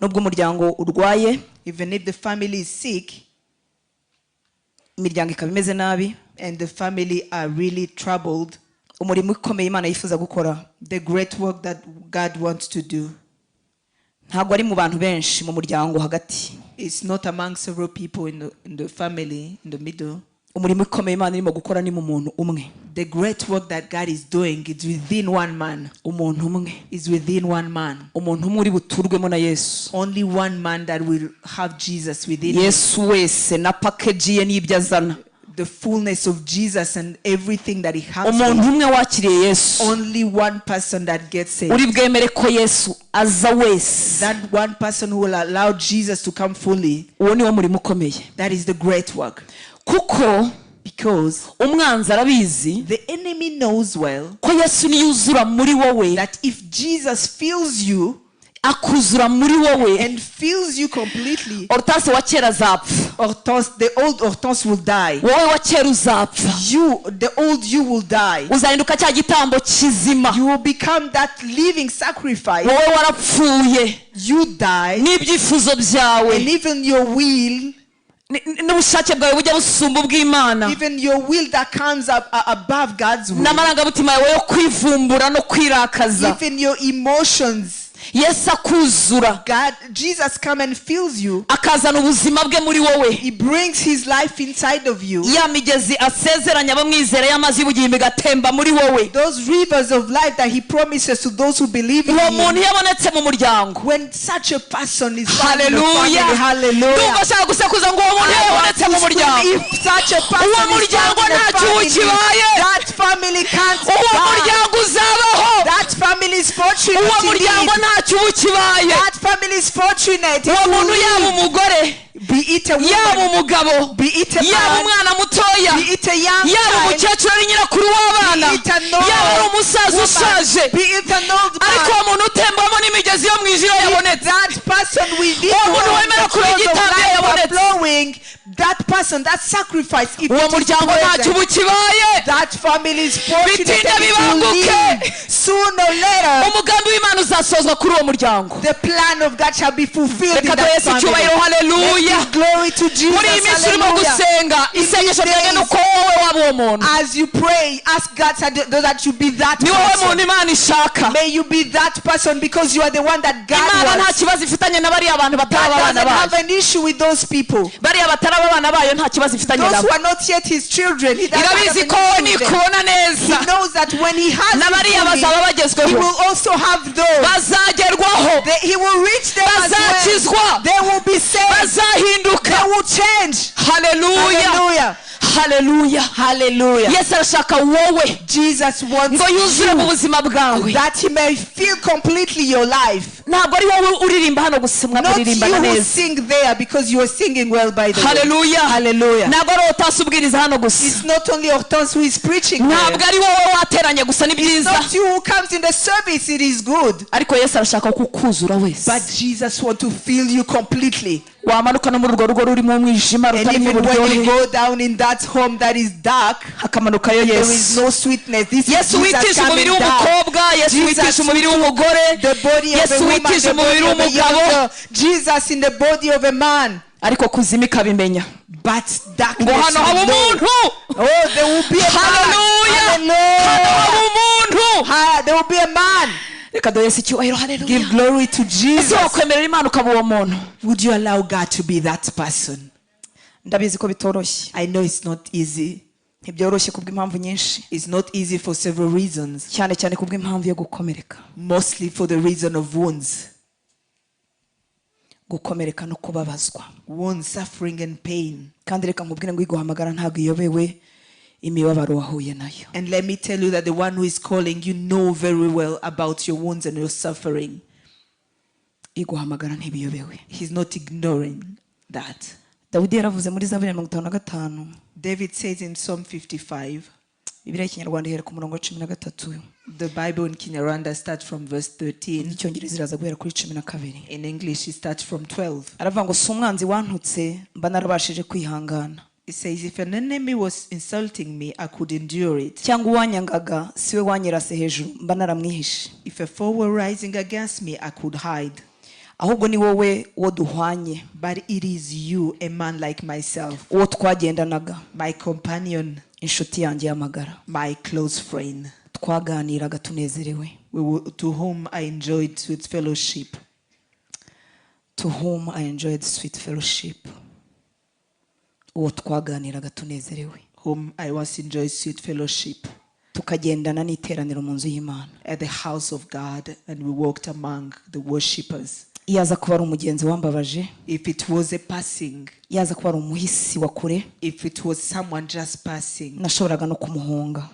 nubwo umuryango urwaye, even if the family is sick imiryango ikaba imeze nabi, and the family are really troubled, umurimo ukomeye Imana yifuza gukora the great work that God wants to do ntabwo ari mu bantu benshi mu muryango hagati. Is not among several people in the family, in the middle. Umurimo ukomeye Imana irimo gukora ni mu muntu umwe. The great work that God is doing is within one man. Umuntu umwe. Is within one man. Umuntu umwe uri buturwemo na Yesu. Only one man that will have Jesus within him. Yesu wese na package ye n'ibyo azana. The fullness of Jesus and everything that he has. Umuntu umwe wakiriye Yesu, Only one person that gets saved. uri bwemere ko Yesu aza wese, That one person who will allow Jesus to come fully. uwo niwo murimo ukomeye. That is the great work. Kuko Because umwanzi arabizi the enemy knows well ko Yesu niyuzura muri wowe, that if Jesus fills you akuzura muri wowe, and fills you completely, Hortense wa kera azapfa. Hortense, the old Hortense will die. Wowe wa kera uzapfa. You, the old you, will die. Uzahinduka cya gitambo kizima. You will become that living sacrifice. Wowe warapfuye, You die, n'ibyifuzo byawe and even your will, n'ubushake bwawe bujya busumba ubw'Imana, even your will that comes up above God's will, n'amarangamutima yawe yo kwivumbura no kwirakaza, even your emotions. Yesu akuzura, God, Jesus come and fills you. Akazana ubuzima bwe muri wowe, He brings His life inside of you. ya migezi asezeranya abamwizera y'amazi y'ubugingo igatemba muri wowe. Those rivers of life that He promises to those who believe in Uwo Him. muntu iyo abonetse mu muryango, When such a person is found in the haleluya, family, hallelujah. ndumva ashaka gusakuza ngo uwo muntu iyo I want yabonetse to mu scream, muryango, if such a person uwo is muryango found in nta the kibu family, kibaye. that family can't Uwo die. muryango uzabaho. That family is fortunate Uwo muryango indeed. nta kibu kibaye. That family is fortunate. It Uwo will muntu, yaba live. umugore, Be it a yaba woman, umugabo, be it a yaba man, umwana mutoya, be it a young yaba child, umukecuru ari nyirakuru w'abana, be it an old yaba ari umusaza woman, ushaje, be it an old ariko man. uwo muntu utembamo n'imigezi yo mu ijuru yabonetse, That person within Uwo muntu whom wemera the kuba flows of igitambo life are yabonetse. flowing, that person, that sacrifice, if uwo it is muryango nta present, kibu kibaye. that family is fortunate Bitinde and it will bibanguke. live. Sooner or later, Umugambi w'Imana uzasozwa kuri uwo muryango. The plan of God shall be fulfilled in Reka duhe that Yesu family. icyubahiro, haleluya. Let's give glory to Jesus. Muri iyi minsi urimo Hallelujah. gusenga, isengesho ryanjye ni uko wowe waba uwo muntu. As you pray, ask God that you be that Ni wowe person. muntu Imana ishaka. May you be that person because you are the one that God Imana nta wants. kibazo ifitanye na bariya bantu batari God abana doesn't have bayo. an issue with those people. Bariya bataraba abana bayo nta kibazo ifitanye Those nabo. who are not yet his children, he doesn't have Irabizi an ko wowe issue with them. nikubona neza, He knows that when he has na you bariya fully, bazaba he bagezweho, will also have those. Bazagerwaho, He will reach them as well. bazakizwa, They will be saved. Bazahinduka. They will change. Haleluya. Hallelujah. Haleluya. Hallelujah. Yesu arashaka wowe Jesus wants ngo yuzure mu you buzima bwawe. That he may fill completely your life. Ntabwo ari wowe uririmba hano gusa, Not you mwamuririmbana who neza. Sing there because you are singing well, by the way. Haleluya. Hallelujah. Ntabwo ari wowe utasi ubwiriza hano gusa. It's not only Hortense who is preaching there. Ntabwo ari wowe wateranye gusa, ni It's byiza, not you who comes in the service, it is good. Ariko Yesu arashaka kukuzura wese. But Jesus wants to fill you completely. Wamanuka no muri urwo rugo rurimo umwijima, And rutarimo even when you uburyohe, go down in that home that is dark, hakamanukayo there is Yesu. No sweetness. This is Yesu Jesus witisha coming umubiri down. w'umukobwa, Yesu Jesus witisha umubiri w'umugore, the body of a Yesu woman, witisha the body umubiri of a young w'umugabo, girl. Jesus in the body of a man. Ariko kuzimu ikabimenya But darkness ngo hano haba will know. umuntu. Oh, there will be a man. Haleluya. Hano Hallelujah. haba umuntu. There will be a man. Reka duhe Yesu icyubahiro, haleluya. Give glory to Ese Jesus. wakwemerera Imana ukaba uwo muntu? Would you allow God to be that person? Ndabizi ko bitoroshye. I know it's not easy. Ntibyoroshye kubw'impamvu nyinshi, It's not easy for several reasons, cyane cyane kubw'impamvu yo gukomereka, mostly for the reason of wounds. Gukomereka no kubabazwa. Wounds, suffering, and pain. Kandi reka nkubwire ngo iguhamagara ntabwo iyobewe imibabaro wahuye nayo. And let me tell you that the one who is calling you know very well about your wounds and your suffering. Iguhamagara ntibiyobewe. He's not ignoring that. Dawidi yaravuze muri Zaburi ya 55, David says in Psalm 55, Bibiliya y'Ikinyarwanda ihera ku murongo wa 13, the Bible in Kinyarwanda starts from verse 13. Icyongereza iraza guhera kuri 12. In English, it starts from 12. Aravuga ngo si umwanzi wantutse mba narabashije kwihangana, It says, "If an enemy was insulting me, I could endure it. Cyangwa uwanyangaga si we wanyirase hejuru mba naramwihishe. If a foe were rising against me, I could hide. Ahubwo ni wowe uwo duhwanye, But it is you, a man like myself, uwo twagendanaga, my companion, inshuti yanjye y'amagara, my close friend, twaganiraga tunezerewe, to whom I enjoyed sweet fellowship." To whom I enjoyed sweet fellowship, uwo twaganiraga tunezerewe. Whom I once enjoyed sweet fellowship. Tukagendana n'iteraniro mu nzu y'Imana. At the house of God, and we walked among the worshippers. Iyo aza kuba ari umugenzi wambabaje, If it was a passing, iyo aza kuba ari umuhisi wa kure, if it was someone just passing, nashoboraga no kumuhunga.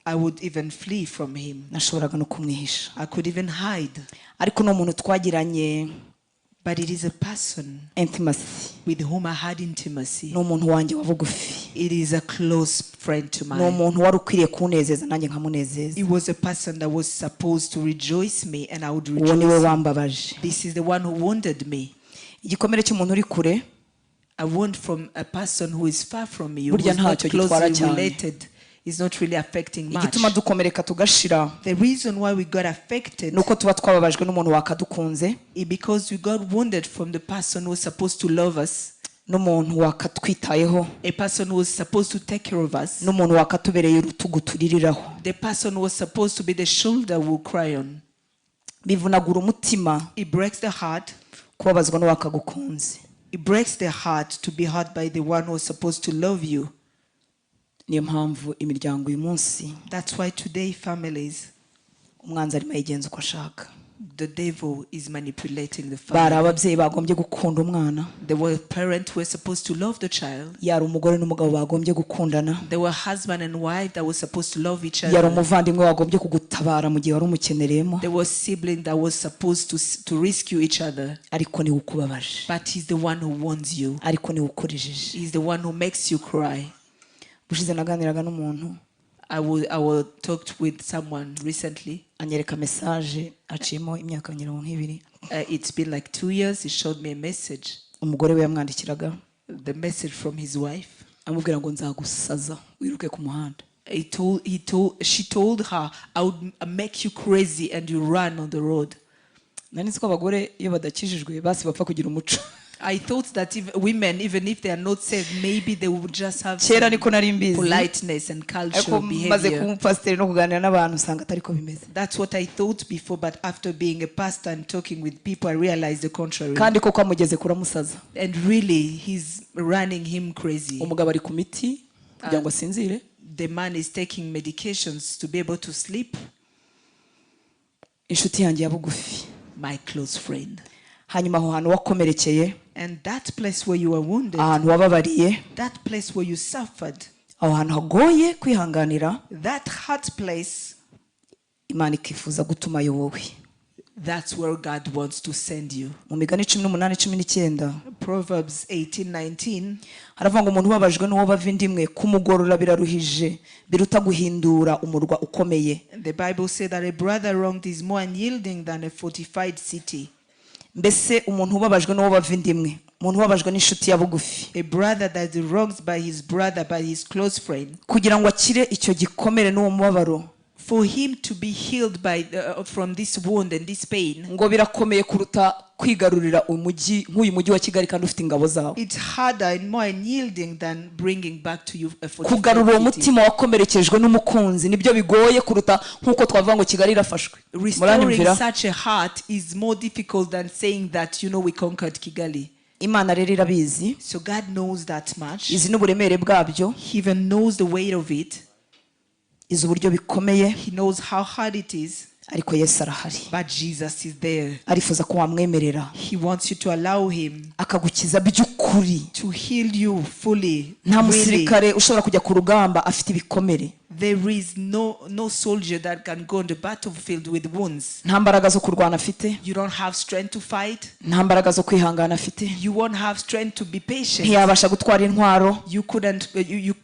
I would even flee from him. Nashoboraga no kumwihisha. I could even hide. Ariko ni umuntu twagiranye But it is a person intimacy. With whom I had intimacy. Ni umuntu wanjye wa bugufi. It is a close friend to Ni mine. umuntu wari ukwiriye kunezeza nanjye nkamunezeza. It was a person that was supposed to rejoice me, and I would Uwo niwe rejoice. wambabaje. This is the one who wounded me. Igikomere cy'umuntu uri kure, A wound from a person who is far from you, who burya is not ntacyo gitwara closely cyane. Related, is not really affecting much. Igituma dukomereka tugashira The reason why we got affected ni uko tuba twababajwe n'umuntu wakadukunze, is because we got wounded from the person who was supposed to love us, n'umuntu wakatwitayeho, a person who was supposed to take care of us, n'umuntu wakatubereye urutugu tuririraho. The person who was supposed to be the shoulder we'll cry on. Bivunagura umutima It breaks the heart. Kubabazwa n'uwakagukunze. It breaks the heart to be hurt by the one who was supposed to love you. Niyo mpamvu imiryango uyu munsi, That's why today, families, umwanzi arimo ayigenza uko ashaka. The devil is manipulating the Bari family. ababyeyi bagombye gukunda umwana, There were parents who were supposed to love the child. Yari umugore n'umugabo bagombye gukundana, There were husband and wife that were supposed to love each yari other. umuvandimwe wagombye kugutabara mu gihe wari umukenereyemo, There was sibling that was supposed to rescue each other. Ariko niwe ukubabaje, But he's the one who warns you. Ariko niwe ukurijije. He's the one who makes you cry. Ubushize naganiraga n'umuntu, I will talked with someone recently. Anyereka message aciyemo imyaka mirongo nk'ibiri. It's been like 2 years. He showed me a message. Umugore we yamwandikiraga, The message from his wife. Amubwira ngo nzagusaza wiruke ku muhanda. He told, she told her, "I would make you crazy and you run on the road." Nari nzi ko abagore iyo badakijijwe basi bapfa kugira umuco. I thought that if women, even if they are not saved, maybe they would just have Kera some niko nari mbizi, politeness and cultural ariko maze behavior. kuba umupasiteri no kuganira n'abantu usanga atari ko bimeze. That's what I thought before, but after being a pastor and talking with people, I realized the contrary. Kandi koko amugeze kuramusaza. And really, he's running him crazy. Umugabo ari ku miti kugira ngo asinzire. The man is taking medications to be able to sleep. Inshuti yanjye ya bugufi. My close friend. Hanyuma aho hantu wakomerekeye, And that place where you were wounded, ahantu wababariye, that place where you suffered, aho hantu hagoye kwihanganira, that hard place, Imana ikifuza gutumayo wowe. That's where God wants to send you. Mu migani 18:19, Proverbs 18 19. Haravuga ngo umuntu ubabajwe n'uwo bava inda imwe kumugorora biraruhije biruta guhindura umurwa ukomeye. The Bible said that a brother wronged is more unyielding than a fortified city. Mbese umuntu ubabajwe n'uwo bava inda imwe, umuntu ubabajwe n'inshuti ya bugufi, A brother that is wronged by his brother, by his close friend, kugira ngo akire icyo gikomere n'uwo mubabaro, for him to be healed from this wound and this pain, ngo birakomeye kuruta kwigarurira umujyi nk'uyu mujyi wa Kigali kandi ufite ingabo zawo. It's harder and more unyielding than bringing back to you a fortified Kugarura uwo city. Mutima wakomerekejwe n'umukunzi nibyo bigoye kuruta nk'uko twavuga ngo Kigali irafashwe. Restoring Muranyumvira? Such a heart is more difficult than saying that we conquered Kigali. Imana rero irabizi. So God knows that much. Izi n'uburemere bwabyo. He even knows the weight of it. Izi uburyo bikomeye. He knows how hard it is. Ariko Yesu arahari. But Jesus is there. Arifuza ko wamwemerera He wants you to allow him akagukiza by'ukuri. To heal you fully. Nta Really. musirikare ushobora kujya ku rugamba afite ibikomere. There is no soldier that can go on the battlefield with wounds. Nta mbaraga zo kurwana afite. You don't have strength to fight. Nta mbaraga zo kwihangana afite. You won't have strength to be patient. Ntiyabasha gutwara intwaro, You couldn't,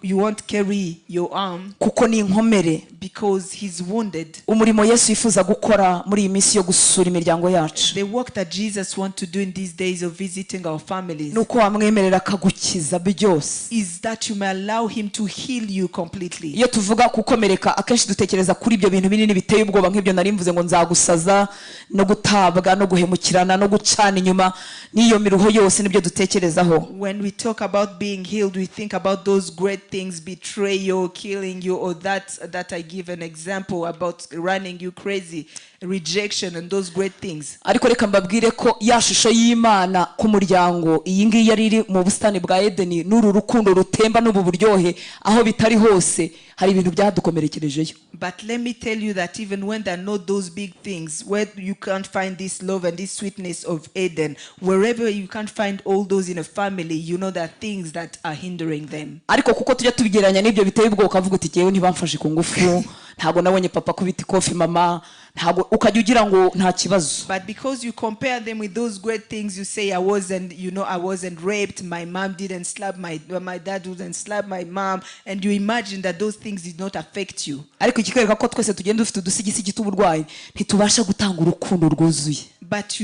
you won't carry your arm kuko ni inkomere. Because he's wounded. Umurimo Yesu yifuza gukora muri iyi minsi yo gusura imiryango yacu, The work that Jesus wants to do in these days of visiting our families ni uko wamwemerera akagukiza byose. Is that you may allow him to heal you completely. Iyo tuvuga gukomereka akenshi dutekereza kuri ibyo bintu binini biteye ubwoba nk'ibyo nari mvuze ngo nzagusaza no gutabwa no guhemukirana no gucana inyuma n'iyo miruho yose nibyo dutekerezaho. When we talk about being healed, we think about those great things, betrayal, killing you, or that I give an example about running you crazy, rejection, and those great things. Ariko reka mbabwire ko ya shusho y'Imana ku muryango iyi ngiyi yari iri mu busitani bwa Edeni n'uru rukundo rutemba n'ubu buryohe aho bitari hose Hari ibintu byadukomerekerejeyo. But let me tell you that even when there are not those big things, where you can't find this love and this sweetness of Eden, wherever you can't find all those in a family, you know there are things that are hindering them. Ariko kuko tujya tubigereranya n'ibyo biteye ubwoba, ukavuga uti jyewe ntibamfashe ku ngufu, ntabwo nabonye papa akubita ikofi mama, ntabwo, ukajya ugira ngo nta kibazo. But because you compare them with those great things, you say, I wasn't, you know, I wasn't raped, my mom didn't slap my, my dad wouldn't slap my mom, and you imagine that those things did not affect you. Ariko ikikwereka ko twese tugenda dufite udusigisigi tw'uburwayi, ntitubasha gutanga urukundo rwuzuye. But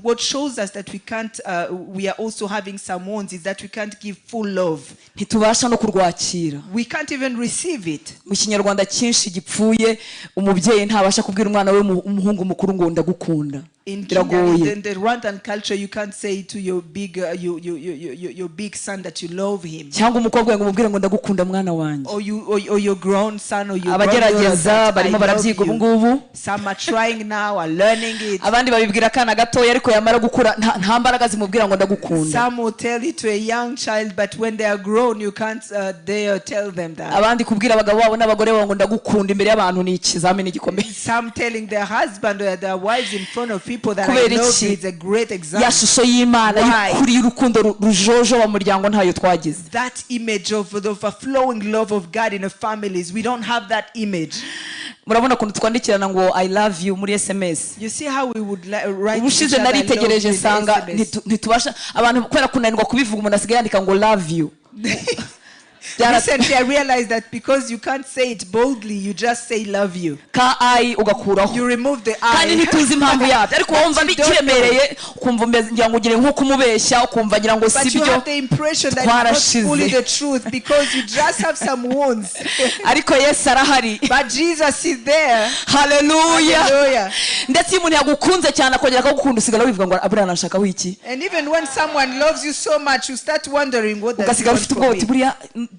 what shows us that we can't, we are also having some wounds is that we can't give full love. Ntitubasha no kurwakira. We can't even receive it. Mu Kinyarwanda cyinshi gipfuye, umubyeyi ntabasha kubwira umwana we umuhungu mukuru ngo ndagukunda. In Biragoye. Kenya, in the Rwandan culture, you can't say to your big, you, you, you, you, your big son that you love him. Cyangwa umukobwa we ngo umubwire ngo ndagukunda mwana wanjye. Or your grown son or your grown daughter Abagerageza that I barimo love barabyiga ubu you. ngubu. Some are trying now, are learning it. Abandi babibwira akana gatoya, ariko yamara gukura nta mbaraga zimubwira ngo ndagukunda. Some will tell it to a young child, but when they are grown, you can't dare tell them that. Abandi kubwira abagabo babo n'abagore babo ngo ndagukunda imbere y'abantu ni ikizamini gikomeye. Some telling their husband or their wives in front of people that I Kubera love iki? you is a great example. Ya shusho y'Imana Why? y'ukuri y'urukundo rujojoba mu muryango ntayo twagize. That image of the overflowing love of God in the families, we don't have that image. Murabona ukuntu twandikirana ngo "I love you" muri SMS. You see how we would write to Ubushize each other, "I love naritegereje you" in nsanga SMS. ntitubasha abantu kubera kunanirwa kubivuga, umuntu asigaye yandika ngo "love you". Recently, I realized that because you can't say it boldly, you just say "love you." Ka I ugakuraho. You remove the Kandi I. ntituzi impamvu yabyo, ariko wumva But you don't bikiremereye, ukumva ngira ngo ugire nko kumubeshya, ukumva ngira ngo But si you byo. have the impression that it's not Twarashize. fully the truth because you just have some wounds. Ariko Yesu arahari. But Jesus is there. Haleluya. Hallelujah. Ndetse iyo umuntu yagukunze cyane akongera akagukunda, usigara wivuga ngo aburiya nashaka wiki. And even when someone loves you so much, you start wondering what does he Ugasigara want ufite from ubwoba uti me. buriya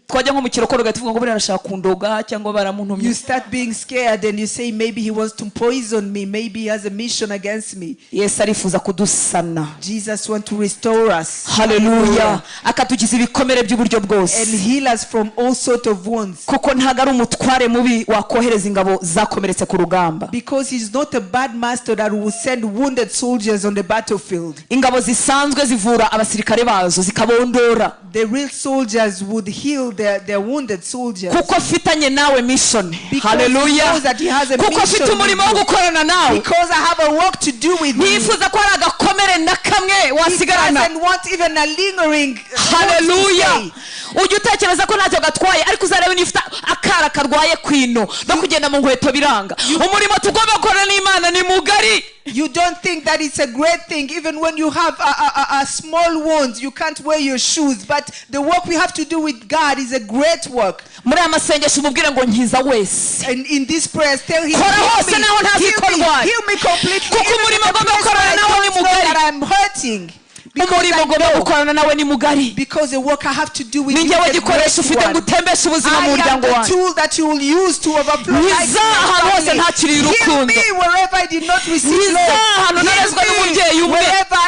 twajya nko mu kirokoro ugahita uvuga ngo buriya arashaka kundoga cyangwa baramuntumye. You start being scared and you say, maybe he wants to poison me, maybe he has a mission against me. Yesu arifuza kudusana. Jesus wants to restore us. Haleluya, akatukiza ibikomere by'uburyo bwose. And heal us from all sort of wounds. Kuko ntabwo ari umutware mubi wakohereza ingabo zakomeretse ku rugamba. Because he's not a bad master that will send wounded soldiers on the battlefield. Ingabo zisanzwe zivura abasirikare bazo zikabondora. The real soldiers would heal their wounded soldiers. Kuko afitanye nawe mission. Because Haleluya. he knows that he has a Kuko mission afite umurimo with wo you. gukorana nawe. Because I have a work to do with you. Ntiyifuza ko hari agakomere na kamwe He wasigarana. doesn't want even a lingering thought to Haleluya. stay. Ujya utekereza ko ntacyo gatwaye, ariko uzarebe niba ufite akara karwaye kwino no kugenda mu nkweto biranga. Umurimo tugomba gukorana n'Imana ni mugari. You don't think that it's a great thing, even when you have a small wound, you can't wear your shoes. But the work we have to do with God is a great work. Muri aya masengesho umubwire ngo nkiza wese. And in these prayers, tell him, Kora heal hose me, naho ntazi heal ko me, ndwaye. heal me completely. Kuko Even in umurimo the agomba place gukorana where I nawe ni don't know mugari. that I'm hurting. Because Umurimo I ugomba know, gukorana nawe ni mugari. because the work I have to do with Ni you njyewe is a gikoresho great ufite ngo one. utembeshe ubuzima mu I am muryango the wanjye. tool that you will use to overflow life in Nkiza my ahantu hose family. ntakiriye Heal urukundo. me wherever I did not receive Nkiza love. ahantu narezwe Heal n'umubyeyi me umwe. wherever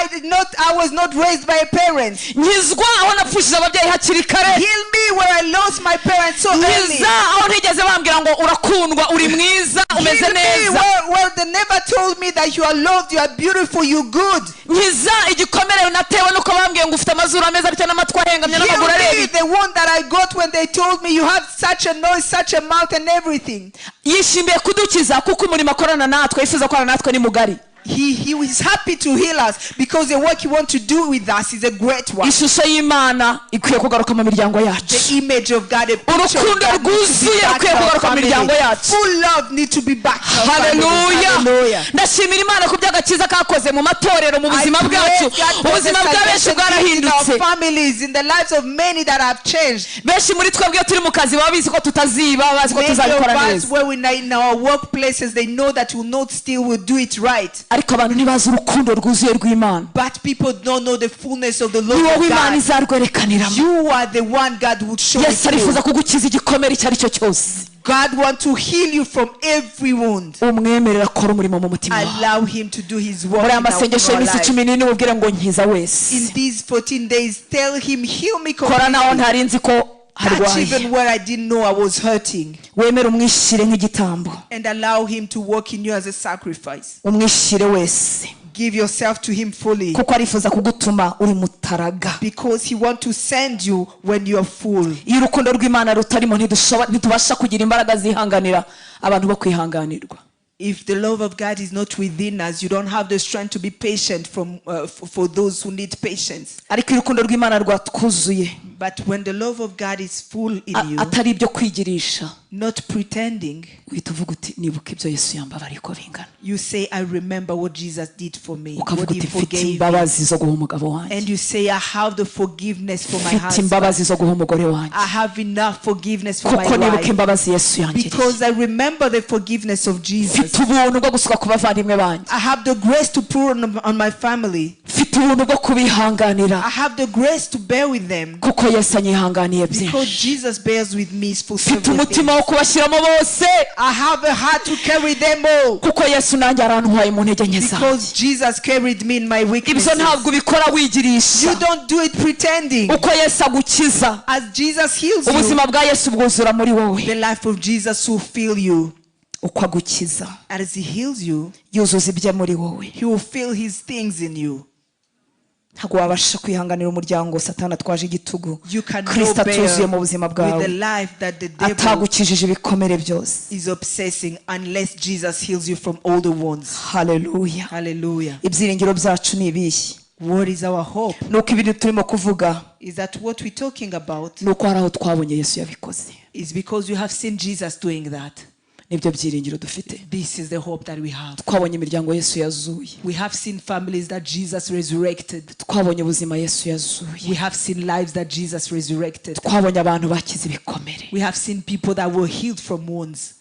I was not raised by a parent. Nkizwa aho napfushije ababyeyi hakiri kare. Heal me where I lost my parents so early. Nkiza aho ntigeze bambwira ngo urakundwa, uri mwiza, umeze Heal me neza. where they never told me that you are loved, you are beautiful, you're good. Nkiza igikomere natewe nuko bambwiye ngo ufite amazuru ameze atya n'amatwi ahengamye Heal n'amaguru me areba. the wound that I got when they told me you have such a noise, such a mouth and everything. Yishimiye kudukiza kuko umurimo akorana natwe, yifuza gukorana natwe ni mugari. He is happy to heal us because the work he wants to do with us is a great one. Ishusho y'Imana ikwiye kugaruka mu miryango yacu. The image of God, the picture of Urukundo God needs to be rwuzuye back rukwiye to our kugaruka mu family. miryango yacu. Full love need to be back to our family. Haleluya. Hallelujah. Ndashimira Imana ku by'agakiza kakoze mu matorero, mu buzima I bwacu. praise God for the Ubuzima bwa benshi salvation in our bwarahindutse. families, in the lives of many that have changed. Benshi muri twebwe iyo turi mu kazi baba bizi ko tutaziba, bazi ko Many of tuzabikora us, neza. when we are in our workplaces, they know that we'll not steal, we'll do it right. Ariko abantu ntibazi urukundo rwuzuye rw'Imana. But people don't know the fullness of the love Ni wowe of Imana God. izarwerekaniramo. You are the one God will show it Yesu to. arifuza kugukiza igikomere icyo ari cyo cyose. God wants to heal you from every wound. Umwemerera akora umurimo mu mutima wawe. Allow him to do his work Muri aya in our, masengesho in our y'iminsi life. 14 umubwire ngo nkiza wese. In these 14 days, tell him, heal me Kora naho completely. ntari nzi ko Touch harwaye. even where I didn't know I was hurting. Wemere umwishyire nk'igitambo. And allow him to work in you as a sacrifice. Umwishyire wese. Give yourself to him fully. Kuko arifuza kugutuma uri mutaraga. Because he wants to send you when you are full. Iyo urukundo rw'Imana rutarimo ntitubasha kugira imbaraga zihanganira abantu bo kwihanganirwa. If the love of God is not within us, you don't have the strength to be patient for those who need patience. Ariko iyo urukundo rw'Imana rwatwuzuye, But when the love of God is full in you, atari ibyo kwigirisha, not pretending, uhita uvuga uti nibuka ibyo Yesu yambabariye uko bingana. You say, "I remember what Jesus did for me, Ukavuga what he uti mfite forgave me." imbabazi zo guha umugabo wanjye. And you say, "I have the forgiveness for my Mfite husband. imbabazi zo guha umugore wanjye. I have enough forgiveness for my Kuko nibuka wife. imbabazi Yesu yangiriye. Because I remember the forgiveness of Jesus. Mfite ubuntu bwo gusuka ku bavandimwe banjye. I have the grace to pour on my family. Mfite ubuntu bwo kubihanganira. I have the grace to bear with them. Kuko Yesu anyihanganiye Because byinshi. Jesus bears with me for Mfite several umutima things. wo kubashyiramo bose. I have a heart to carry them all. Kuko Yesu nanjye arantwaye mu ntege nke zanjye. Because Jesus carried me in my Ibyo weaknesses." ntabwo ubikora wigirisha. You don't do it pretending. Uko Yesu agukiza, As Jesus heals you, ubuzima bwa Yesu bwuzura muri wowe. the life of Jesus will fill you. Uko agukiza, As he heals you, yuzuza ibye muri wowe. he will fill his things in you. Ntabwo wabasha kwihanganira umuryango Satani atwaje igitugu, You cannot Kristo bear atuzuye mu buzima with bwawe, the life that the devil atagukijije ibikomere byose. is obsessing unless Jesus heals you from all the wounds. Haleluya. Hallelujah. Ibyiringiro byacu ni ibihe? What is our hope? Ni uko ibintu turimo kuvuga, Is that what we're talking about ni uko hari aho twabonye Yesu yabikoze. is because you have seen Jesus doing that. Nibyo byiringiro dufite. This is the hope that we have. Twabonye imiryango Yesu yazuye. We have seen families that Jesus resurrected. Twabonye ubuzima Yesu yazuye. We have seen lives that Jesus resurrected. Twabonye abantu bakize ibikomere. We have seen people that were healed from wounds.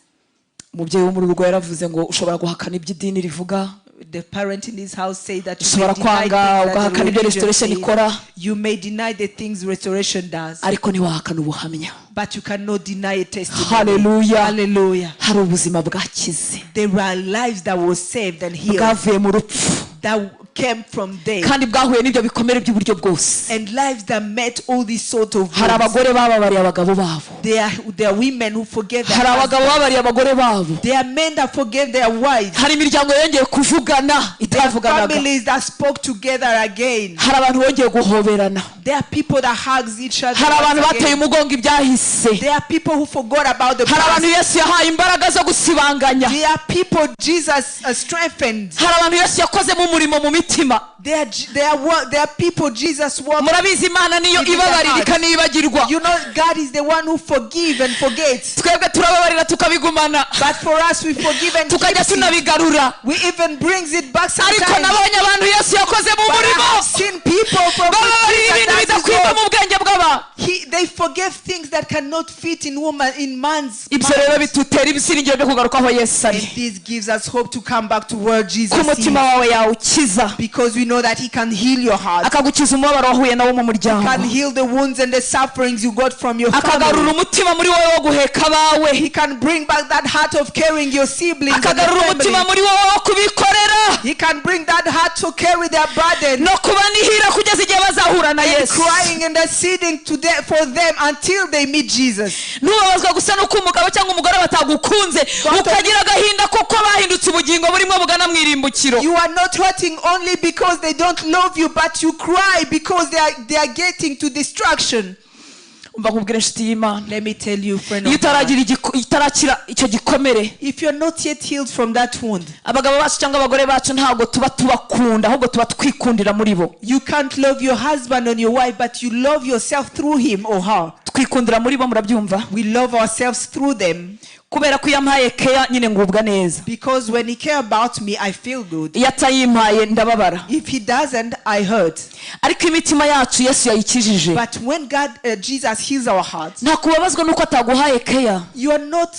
Umubyeyi wo muri rugo yaravuze ngo ushobora guhakana ibyo idini rivuga, The parent in this house say that you may ushobora deny kwanga things that the ugahakana ibyo religion Restoration says. ikora, You may deny the things Restoration does, ariko ntiwahakana ubuhamya. But you cannot deny a testimony. Haleluya. Hallelujah. Hari ubuzima bwakize, There are lives that were saved and healed, bwavuye mu rupfu, that came from death, kandi bwahuye n'ibyo bikomere by'uburyo bwose. And lives that met all these sort of Hari wounds. abagore bababariye abagabo babo. There are women who forgave their Hari abagabo husbands. bababariye abagore babo. There are men that forgave their wives. Hari imiryango yongeye kuvugana There are itavuganaga. families that spoke together again. Hari abantu bongeye guhoberana. There are people that hugs each other Hari abantu once bateye again. umugongo ibyahise. There are people who forgot about the Hari past. abantu Yesu yahaye imbaraga zo gusibanganya. There are people Jesus strengthened. Hari abantu Yesu yakozemo umurimo mu mitima. There are people Jesus worked. Murabizi Imana niyo Within the ibabarira heart. ikanibagirwa. You know, God is the one who forgive and forgets. Twebwe turababarira tukabigumana, But for us, we forgive and tukajya keeps it. tunabigarura. We even brings it back Ariko sometimes. nabonye abantu Yesu yakozemo But I umurimo have seen people from which bababarira Jesus ibintu does his bidakwirwa work. mu bwenge bw'abantu. They forgive things that cannot fit in woman in man's Ibyo rero mind. bitutera ibyiringiro byo kugaruka aho Yesu ari. And this gives us hope to come back to where Jesus Ko umutima is. wawe yawukiza, Because we know that he can heal your heart. akagukiza umubabaro wahuye nawo mu muryango, Can heal the wounds and the sufferings you got from your akagarura family. umutima muri wowe wo guheka abawe, He can bring back that heart of carrying your siblings and your akagarura umutima family. muri wowe wo kubikorera He can bring that heart to carry their burden no kubanihira kugeza igihe bazahura na and Yesu. crying and interceding to them, for them until they meet Jesus. Ntubabazwa gusa n'uko umugabo cyangwa umugore batagukunze, ukagira agahinda kuko bahindutse ubugingo burimo bugana mu irimbukiro. You are not hurting only because they don't love you, but you cry because they are getting to destruction. Umva nkubwire inshuti y'Imana, Let me tell you, friend iyo of God, utaragira utarakira icyo gikomere, if you're not yet healed from that wound, abagabo bacu cyangwa abagore bacu ntabwo tuba tubakunda, ahubwo tuba twikundira muri bo. You can't love your husband and your wife, but you love yourself through him or her. Twikundira muri bo, murabyumva? We love ourselves through them. Kubera ko iyo ampaye keya nyine ngubwa neza. Because when he care about me, I feel good. Iyo atayimpaye ndababara. If he doesn't, I hurt. Ariko imitima yacu Yesu yayikijije, But when God, Jesus heals our hearts, nta kubabazwa n'uko ataguhaye keya. You are not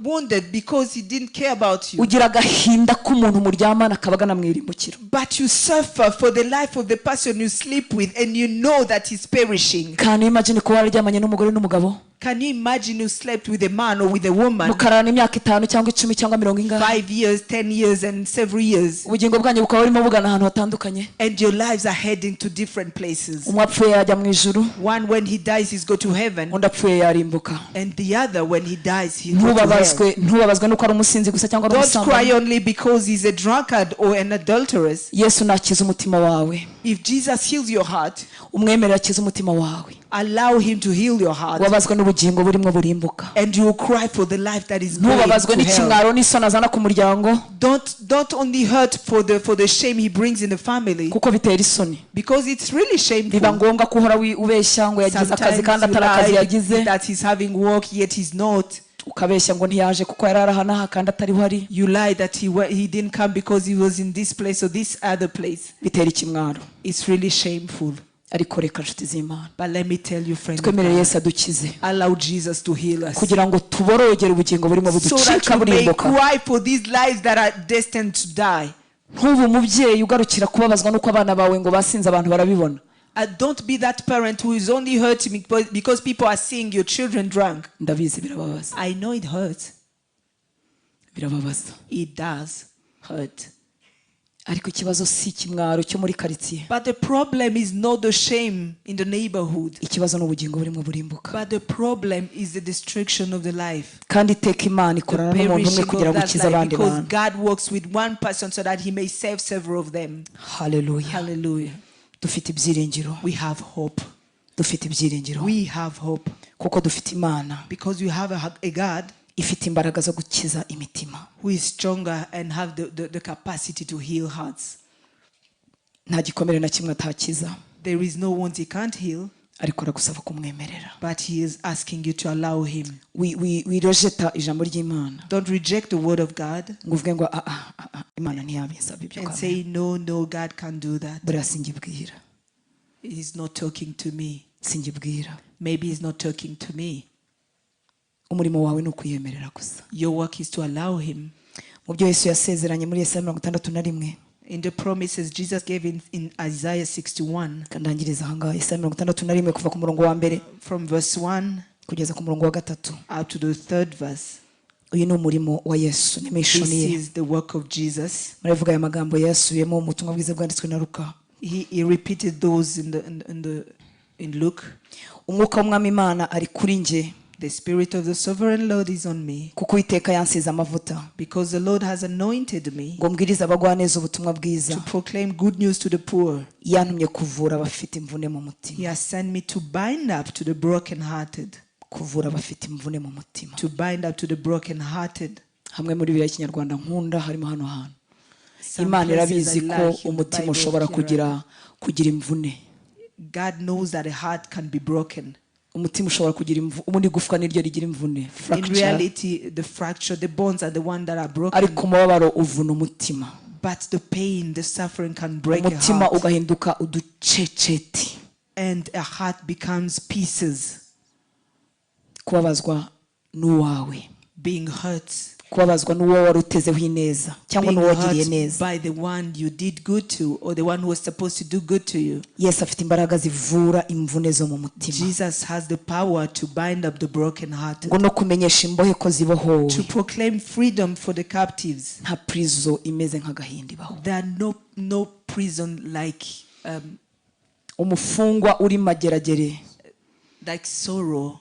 wounded because he didn't care about you. Ugira agahinda k'umuntu muryamana akaba agana mu irimbukiro. But you suffer for the life of the person you sleep with and you know that he's perishing. Kandi imagine kuba wararyamanye n'umugore n'umugabo, Can you imagine you slept with a man or with a woman Mukararana imyaka 5 cyangwa 10 cyangwa mirongo ingahe, 5 years, 10 years, and several years, ubugingo bwanyu bukaba burimo bugana ahantu hatandukanye. And your lives are heading to different places? Umwe apfuye yajya mu ijuru, One, when he dies, he's go to heaven, undi apfuye yarimbuka. And the other, when he dies, he go to hell. Ntubabazwe nuko ari umusinzi gusa cyangwa ari Don't cry umusambanyi. Only because he's a drunkard or an adulteress. Yesu nakiza umutima wawe. If Jesus heals your heart, Umwemerera akiza umutima wawe. Allow him to heal your heart, Ubabazwe n'ubugingo burimo burimbuka. And you will cry for the life that is going Ntubabazwe to hell. n'ikimwaro n'isoni azana ku muryango, Don't only hurt for the shame he brings in the family, kuko bitera isoni. Because it's really shameful. Biba ngombwa ko uhora ubeshya ngo yagize akazi Sometimes kandi you atari akazi lie yagize. That he's having work yet he's not. Ukabeshya ngo ntiyaje kuko yari ari aha n'aha kandi atariho ari. You lie that he didn't come because he was in this place or this other place. Bitera ikimwaro. It's really shameful. Ariko reka nshuti z'Imana, But let me tell you, friend, of twemerere God, Yesu adukize allow Jesus to heal us, kugira ngo tuborogere ubugingo burimo so that buducika we may burimbuka. Cry for these lives that are destined to die. Ntube umubyeyi ugarukira kubabazwa n'uko abana bawe ngo basinze abantu barabibona. Don't be that parent who is only hurting because people are seeing your children drunk. Ndabizi birababaza. I know it hurts. Birababaza. It does hurt. Ariko ikibazo si ikimwaro cyo muri karitsiye. But the problem is not the shame in the neighborhood, Ikibazo ni ubugingo burimo burimbuka. But the problem is the destruction of the life. Kandi iteka Imana The ikorana n'umuntu umwe perishing kugira of ngo that ikize life, abandi because bantu. God works with one person so that he may save several of them. Haleluya. Hallelujah. Dufite ibyiringiro. We have hope. Dufite ibyiringiro We have hope kuko dufite Imana because we have a God ifite imbaraga zo gukiza imitima. Who is stronger and have the capacity to heal hearts. Nta gikomere na kimwe atakiza. There is no wound he can't heal, Ariko aragusaba kumwemerera. But he is asking you to allow him. Wirejeta ijambo ry'Imana Don't reject the word of God ngo uvuge ngo ah, ah, ah, ah, Imana ntiyabinsaba ibyo and kamere. say, "No, no, God can't do that. Buriya singibwira. He's not talking to me." Singibwira. Maybe he's not talking to me. Umurimo wawe ni ukuyemerera gusa. Your work is to allow him. Mu byo Yesu yasezeranye muri Yesaya 61, In the promises Jesus gave in Isaiah 61, kandangiriza ahangaha, Yesaya 61 kuva ku murongo wa mbere from verse 1 kugeza ku murongo wa gatatu. Up to the third verse. Uyu ni umurimo wa Yesu ni mission This ye. is the work of Jesus. Murabivuga aya magambo yasubiyemo mu butumwa bwiza bwanditswe na Luka. He repeated those in Luke. Umwuka w'Umwami Imana ari kuri njye, The Spirit of the Sovereign Lord is on me, kuko Uwiteka yansize amavuta because the Lord has anointed me ngo mbwirize abagwaneza ubutumwa bwiza, to proclaim good news to the poor. Yantumye kuvura abafite imvune mu mutima. He has sent me to bind up to the brokenhearted, Kuvura abafite imvune mu mutima. To bind up to the brokenhearted. Hamwe muri Bibiliya y'Ikinyarwanda nkunda harimo hano hantu. Some Imana places irabizi I ko like in the umutima Bible ushobora here. kugira imvune. God knows that a heart can be broken. Umutima ushobora kugira imvune, ubundi igufwa niryo rigira imvune, In fracture. reality, the fracture, the bones are the one that are broken. Ariko umubabaro uvuna umutima. But the pain, the suffering can break a Umutima heart. ugahinduka uduceceti. And a heart becomes pieces. Kubabazwa n'uwawe, Being hurt. Kubabazwa n'uwo wari utezeho ineza cyangwa Being n'uwo wagiriye hurt neza. by the one you did good to or the one who was supposed to do good to you. Yesu afite imbaraga zivura imvune zo mu mutima. Jesus has the power to bind up the brokenhearted, Ngo no kumenyesha imbohe ko zibohowe. To proclaim freedom for the captives. Nta prison imeze nk'agahinda ibaho. There are no prison like Umufungwa uri Mageragere, like sorrow.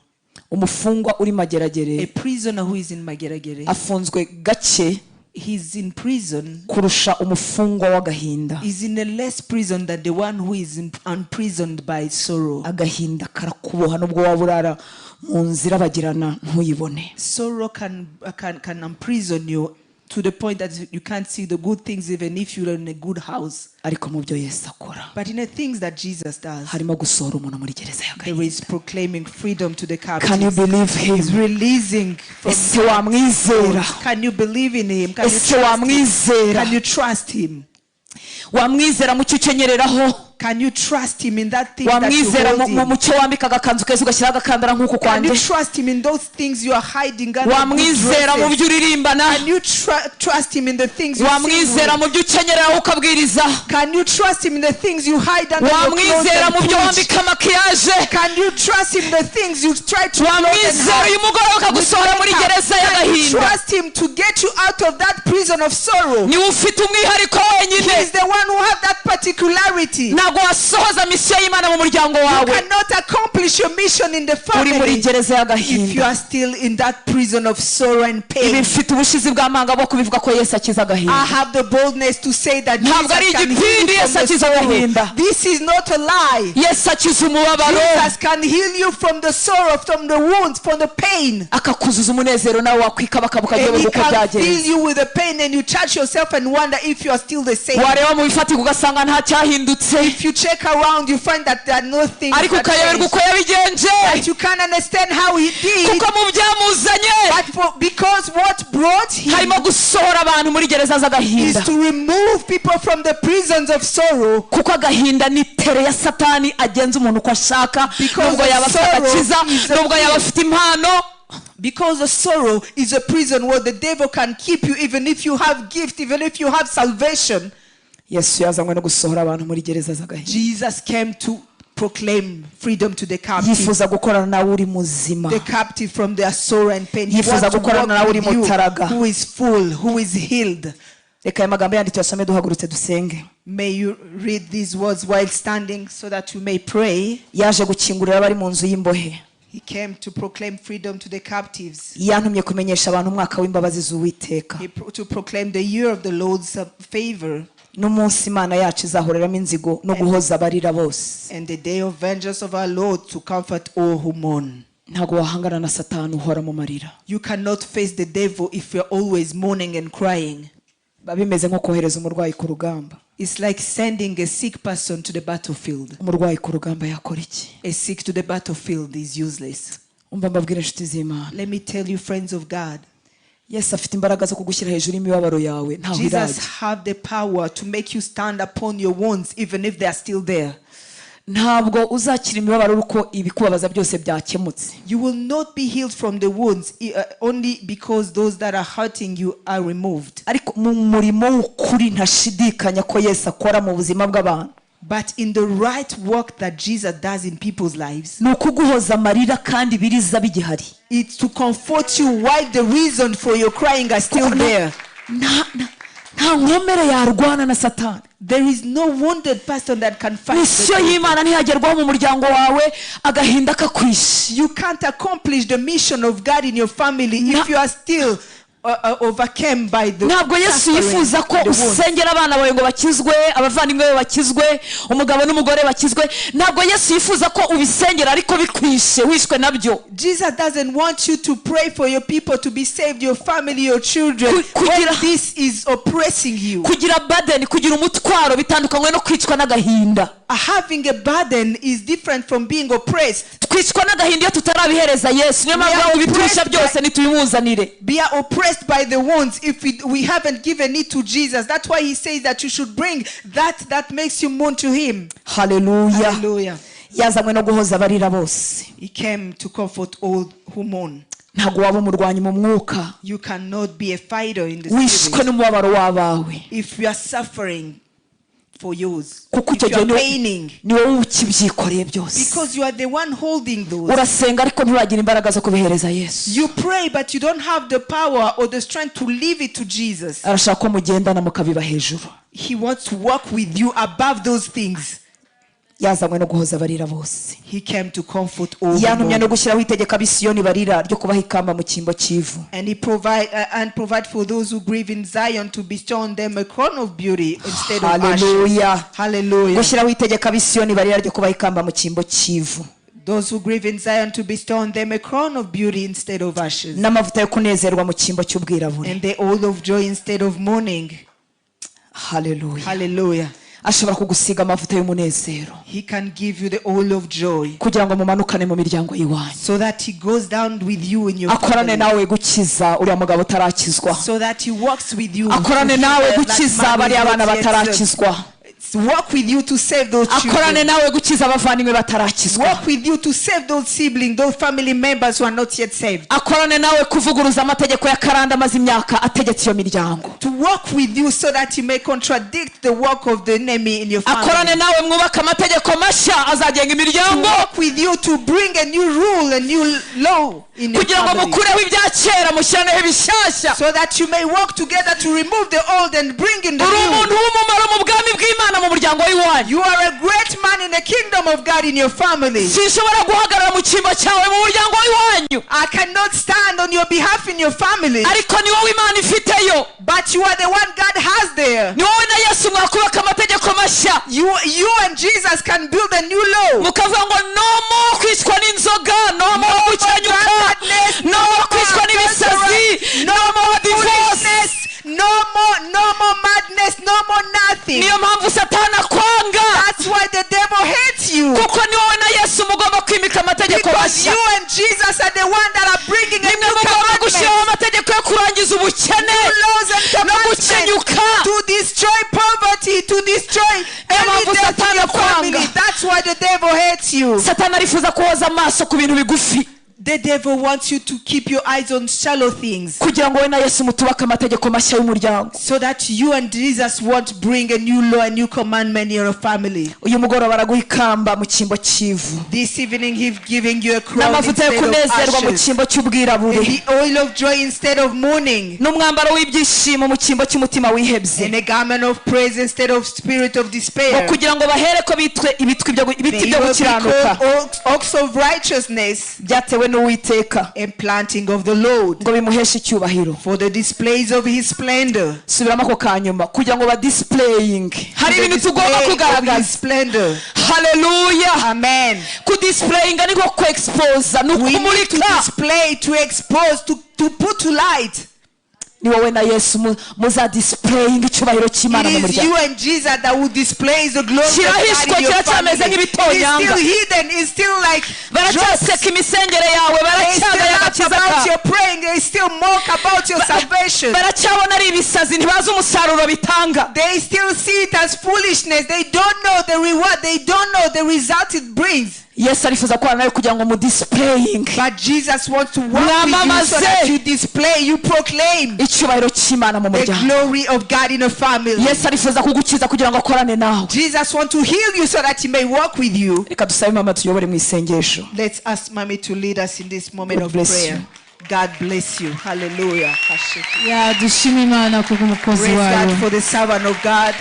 Umufungwa uri A Mageragere prisoner who is in Mageragere, afunzwe gake he's in prison. Kurusha umufungwa w'agahinda. Is in a less prison than the one who is imprisoned by sorrow. Agahinda karakuboha nubwo waba urara mu nzira bagirana ntuyibone. Sorrow can imprison you to the point that you can't see the good things even if you're in a good house. Ariko mu byo Yesu akora But in the things that Jesus does, harimo gusohora umuntu muri gereza there y'agahinda. is proclaiming freedom to the Can you captives. believe him? He's releasing from Ese wamwizera? Can you believe in him? Can you Ese trust him? wamwizera? Can you trust him? Wamwizera mu cyo ukenyereraho? Can you trust him in that thing that you Wamwizera hold mu in? mucyo wambika agakanzu keza ugashyiraho agakandara nk'uku Can you kwanjye? trust him in those things you are hiding under good Wamwizera mu dresses? byo uririmbana? Can you trust him in the things you sing Wamwizera with? mu byo ukenyereraho ukabwiriza? Can you trust him in the things you hide under your clothes Wamwizera and mu byo preach? wambika makiyaje? Can you trust him the things you try to clothe and Wamwizera hide uyu mugoroba with akagusohora muri makeup? gereza Can you y'agahinda? trust him to get you out of that prison of sorrow? Niwe ufite umwihariko wenyine. He is the one who have that particularity. Ntabwo wasohoza misiyo y'Imana mu muryango You wawe cannot accomplish your mission in the uri muri family gereza if you y'agahinda. are still in that prison of sorrow and Ibi pain. mfite ubushizi bw'amanga bwo kubivuga ko Yesu akiza I agahinda. have the boldness to say that Ntabwo Jesus ari can heal igipindi, you Yesu from the akiza sorrow. agahinda. This is not a lie. Yesu akiza umubabaro, Jesus can heal you from the sorrow, from the wounds, from the pain. akakuzuza umunezero, nawe wakwikabakaba And ukayoberwa he uko can byagenze. fill you with the pain and you touch yourself and wonder if you are still the same. Wareba mu bifatika ugasanga nta cyahindutse, If you check around, you find that there are no things ariko that ukayoberwa changed. uko yabigenje, That you can't understand how he did. kuko mu byamuzanye But because what brought him harimo gusohora abantu muri gereza is z'agahinda, to remove people from the prisons of sorrow. kuko agahinda ni tere ya Satani agenza umuntu uko ashaka, Because nubwo the yaba afite sorrow agakiza, is a nubwo yaba afite impano. Because the sorrow is a prison where the devil can keep you even if you have gift, even if you have salvation. Yesu yazanywe no gusohora abantu muri gereza z'agahinda. Jesus came to proclaim freedom to the captive. Yifuza gukorana nawe uri muzima. The captive from their sorrow and pain. He Yifuza wants to gukorana nawe walk uri with you mutaraga. who is full, who is healed. Reka aya magambo yandi tuyasome duhagurutse dusenge. May you read these words while standing so that you may pray. Yaje gukingurira abari mu nzu y'imbohe. He came to proclaim freedom to the captives. Yantumye kumenyesha abantu umwaka w'imbabazi z'Uwiteka, To proclaim the year of the Lord's favor n'umunsi Imana yacu izahoreramo inzigo no guhoza abarira bose. and the day of vengeance of our Lord to comfort all who mourn. Ntabwo wahangana na Satani uhora mu marira. You cannot face the devil if you're always mourning and crying. Biba bimeze nko kohereza umurwayi ku rugamba. It's like sending a sick person to the battlefield. Umurwayi ku rugamba yakora iki? A sick to the battlefield is useless. Umva mbabwire inshuti z'Imana, Let me tell you, friends of God, Yesu afite imbaraga zo kugushyira hejuru y'imibabaro yawe ntaho Jesus irajya. have the power to make you stand upon your wounds even if they are still there. Ntabwo uzakira imibabaro uko ibikubabaza byose byakemutse. You will not be healed from the wounds only because those that are hurting you are removed. Ariko mu murimo w'ukuri ntashidikanya ko Yesu akora mu buzima bw'abantu, But in the right work that Jesus does in people's lives, ni ukuguhoza amarira kandi biriza bigihari. it's to comfort you while the reason for your crying are still Kuko there. Nta nkomere yarwana na Satani. There is no wounded person that can fight the Misiyo devil. y'Imana ntiyagerwaho mu muryango wawe agahinda kakwishe. You can't accomplish the mission of God in your family if you are still overcome by the Ntabwo Yesu suffering, yifuza ko the wounds. usengera abana bawe ngo bakizwe, abavandimwe bawe bakizwe, umugabo n'umugore bakizwe. Ntabwo Yesu yifuza ko ubisengera ariko bikwishe, wishwe nabyo. Jesus doesn't want you to pray for your people to be saved, your family, your children, when this is oppressing you. Kugira burden, kugira umutwaro bitandukanywe no kwicwa n'agahinda. Having a burden is different from being oppressed. Twicwa n'agahinda iyo tutarabihereza Yesu. Niyo mpamvu We are ibiturusha oppressed byose ntitubimuzanire. We are oppressed by the wounds if we haven't given it to Jesus. That's why he says that you should bring that that makes you mourn to him. Haleluya. Hallelujah. Yazanywe no guhoza abarira bose. He came to comfort all who mourn. Ntabwo waba umurwanyi mu mwuka You cannot be a fighter in the wishwe spirit n'umubabaro w'abawe, if you are suffering for yours. kuko If icyo you are gihe paining, ni wowe ukibyikoreye byose. because you are the one holding those. Urasenga ariko nturagira imbaraga zo kubihereza Yesu. You pray, but you don't have the power or the strength to leave it to Jesus. Arashaka ko mugendana mukabiba hejuru. He wants to walk with you above those things. Yazanywe no guhoza abarira bose. He came to comfort all who Yantumye no mourn. gushyiraho itegeko ab'Isiyoni barira ryo kubaha ikamba mu cyimbo cy'ivu. And he provide and provide for those who grieve in Zion to bestow on them a crown of beauty instead of ashes. Haleluya. Hallelujah. Gushyiraho itegeko ab'Isiyoni barira ryo kubaha ikamba mu cyimbo cy'ivu, Those who grieve in Zion to bestow on them a crown of beauty instead of ashes, n'amavuta yo kunezerwa mu cyimbo cy'ubwirabure. and the oil of joy instead of mourning. Haleluya. Hallelujah. Ashobora kugusiga amavuta y'umunezero He can give you the oil of joy kugira ngo mumanukane mu miryango y'iwanyu, so that he goes down with you in your akorane family. nawe gukiza uriya mugabo utarakizwa, So that he walks with you akorane to nawe heal that gukiza man who bariya is bana not yet batarakizwa. saved. Work with you to save those Akorane children. nawe gukiza abavandimwe batarakizwa. Work with you to save those siblings, those family members who are not yet saved. Akorane nawe kuvuguruza amategeko ya karande amaze imyaka ategetse iyo miryango. To work with you so that you may contradict the work of the enemy in your family. Akorane nawe mwubake amategeko mashya azagenga To imiryango, work with you to bring a new rule, a new law in your kugira ngo family. mukureho ibya kera mushyiraneho ibishyashya. So that you may work together to remove the old and bring in the Uri new. umuntu w'umumaro mu bwami bw'Imana mu muryango w'iwanyu. You are a great man in the kingdom of God in your family. Sinshobora guhagarara mu cyimbo cyawe mu muryango w'iwanyu, I cannot stand on your behalf in your family, ariko ni wowe Imana ifiteyo. but you are the one God has there. Ni wowe na Yesu mwakubaka amategeko mashya, You and Jesus can build a new law. mukavuga ngo no more kwicwa n'inzoga, no more gukenyuka, Drunkardness, no more kwicwa n'ibisazi, no more divorce. foolishness, no more madness, no more nothing. Niyo mpamvu Satani akwanga, That's why the devil hates you. kuko ni wowe na Yesu mugomba kwimika amategeko Because mashya. you and Jesus are the one that are bringing a Nimwe new mugomba commandment, gushyiraho amategeko yo kurangiza ubukene new laws and no commandments gukenyuka. to destroy poverty, to destroy Niyo any mpamvu death in Satani your akwanga. family. That's why the devil hates you. Satani arifuza kuhoza amaso ku bintu bigufi, The devil wants you to keep your eyes on shallow things, kugira ngo wowe na Yesu mutubake amategeko mashya y'umuryango. so that you and Jesus won't bring a new law, a new commandment in your family. Uyu mugoroba araguha ikamba mu cyimbo cy'ivu, This evening he's giving you a crown n'amavuta yo instead of kunezerwa mu ashes, cyimbo cy'ubwirabure, and the oil of joy instead of mourning, n'umwambaro w'ibyishimo mu cyimbo cy'umutima wihebye, and a garment of praise instead of spirit of ngo despair. kugira ngo bahere ko bitwe ibitwi byo ibiti They byo will be gukiranuka called oaks of righteousness byatewe n'Uwiteka, and planting of the Lord ngo bimuheshe icyubahiro. for the displays of his splendor. Subiramo ako kanyuma, kugira ngo badisipureyinge. Hari The ibintu tugomba display of his kugaragaza. splendor. Haleluya. Amen. Kudisipureyinga ni nko kwexposa, ni We need to ukumurika. display, to expose, to put to light. Ni wowe na Yesu muzadisipureyinga icyubahiro cy'Imana mu It is muryango. you and Jesus that will display the glory of God Kirahishwa, in your kiracyameze family. nk'ibitonyanga. It's still hidden. It's still like drops. Baracyaseka imisengere yawe, They still baracyagaya laugh agakiza about kawe, your praying. They still mock about your salvation. baracyabona ari ibisazi, ntibazi umusaruro bitanga. They still see it as foolishness. They don't know the reward. They don't know the result it brings. Yesu arifuza kubana nawe kugira ngo mudisipureyinge But Jesus wants to work with you so Mwamamaze. that you display, you proclaim icyubahiro cy'Imana mu the muryango. glory of God in a family. Yesu arifuza kugukiza kugira ngo akorane nawe. Jesus wants to heal you so that he may walk with you. Reka dusabe mama tuyobore mu isengesho. Let's ask Mommy to lead us in this moment God of bless prayer. you. God bless you. Hallelujah. Ya dushima Imana kubw'umukozi Praise wayo. God for the servant of God.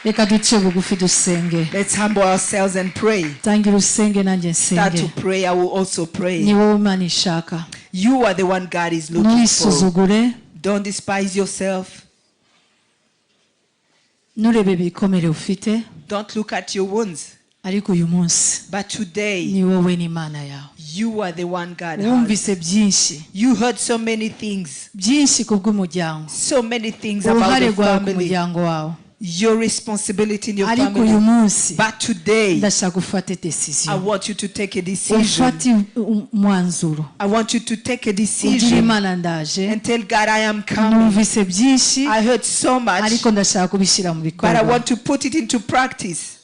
Reka duce bugufi dusenge. Let's humble ourselves and pray. Tangira usenge nanjye Start nsenge. to pray. I will also pray. Ni wowe Imana ishaka. You are the one God is looking for. Nturisuzugure, Don't despise yourself. nturebe ibikomere ufite, Don't look at your wounds. ariko uyu munsi But today, ni wowe n'Imana yawe. you are the one God has. Wumvise byinshi, You heard so many things. byinshi kubw'umuryango, So many things about uruhare the rwawe ku family. muryango wawe, Your responsibility in your ariko uyu family. munsi But today, ndashaka ufate I decision, want you to take a decision. ufate umwanzuro, I want you to take a ubwire decision Imana ndaje, and tell God, I am coming. numvise byinshi I heard so much, ariko ndashaka kubishyira mu but I bikorwa, want to put it into practice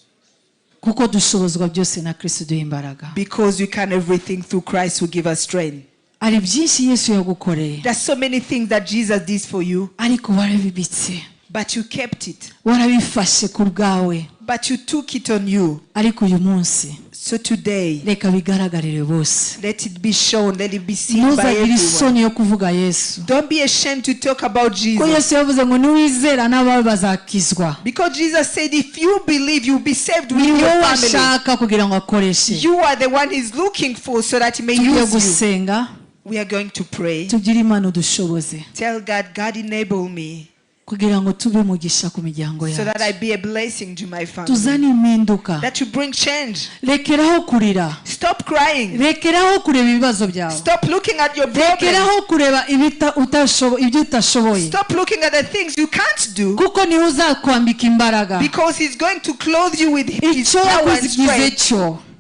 kuko dushobozwa byose na Kristo duha imbaraga. because we can everything through Christ who gives us strength. Hari byinshi Yesu yagukoreye, There's so many things that Jesus did for you, ariko warabibitse, but you kept it, warabifashe ku bwawe, but you took it on you. ariko uyu munsi So today, reka bigaragarire bose. let it be shown, let it be seen by Ntuzagire everyone. isoni yo kuvuga Yesu, Don't be ashamed to talk about ko Jesus. Yesu yavuze ngo niwizera n'abawe bazakizwa. Because Jesus said, if you believe, you'll be saved with Ni your wowe family. ashaka kugira ngo akoreshe. You are the one he's looking for so that he may Tugiye use you. gusenga, We are going to pray. tugire Imana udushoboze Tell God, God, enable me kugira ngo tube umugisha ku miryango so that I yacu, be a blessing to my family. tuzane impinduka. That you bring change. Rekeraho kurira, Stop crying. rekeraho kureba ibibazo byawe, Stop looking at your problems. rekeraho kureba ibyo utashoboye, Stop looking at the things you can't do. kuko niwe uzakwambika imbaraga. Because he's going to clothe you with his Icyo power and yakugize strength. cyo,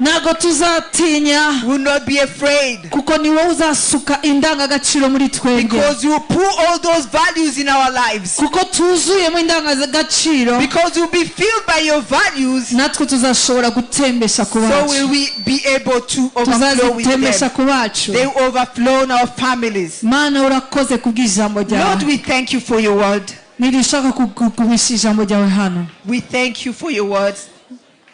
Ntabwo tuzatinya, We will not be afraid. Kuko ni wowe uzasuka indangagaciro muri twebwe. Because you put all those values in our lives. Kuko tuzuyemo indangagaciro, Because we'll be filled by your values. Natwe tuzashobora gutembesha ku So bacu. will we be able to overflow with Tuzazitembesha them. ku bacu. They overflow in our families. Mana, urakoze kubw'ijambo Lord, ryawe. we thank you for your word. Ntirishaka kugumisha ijambo ryawe hano. We thank you for your words.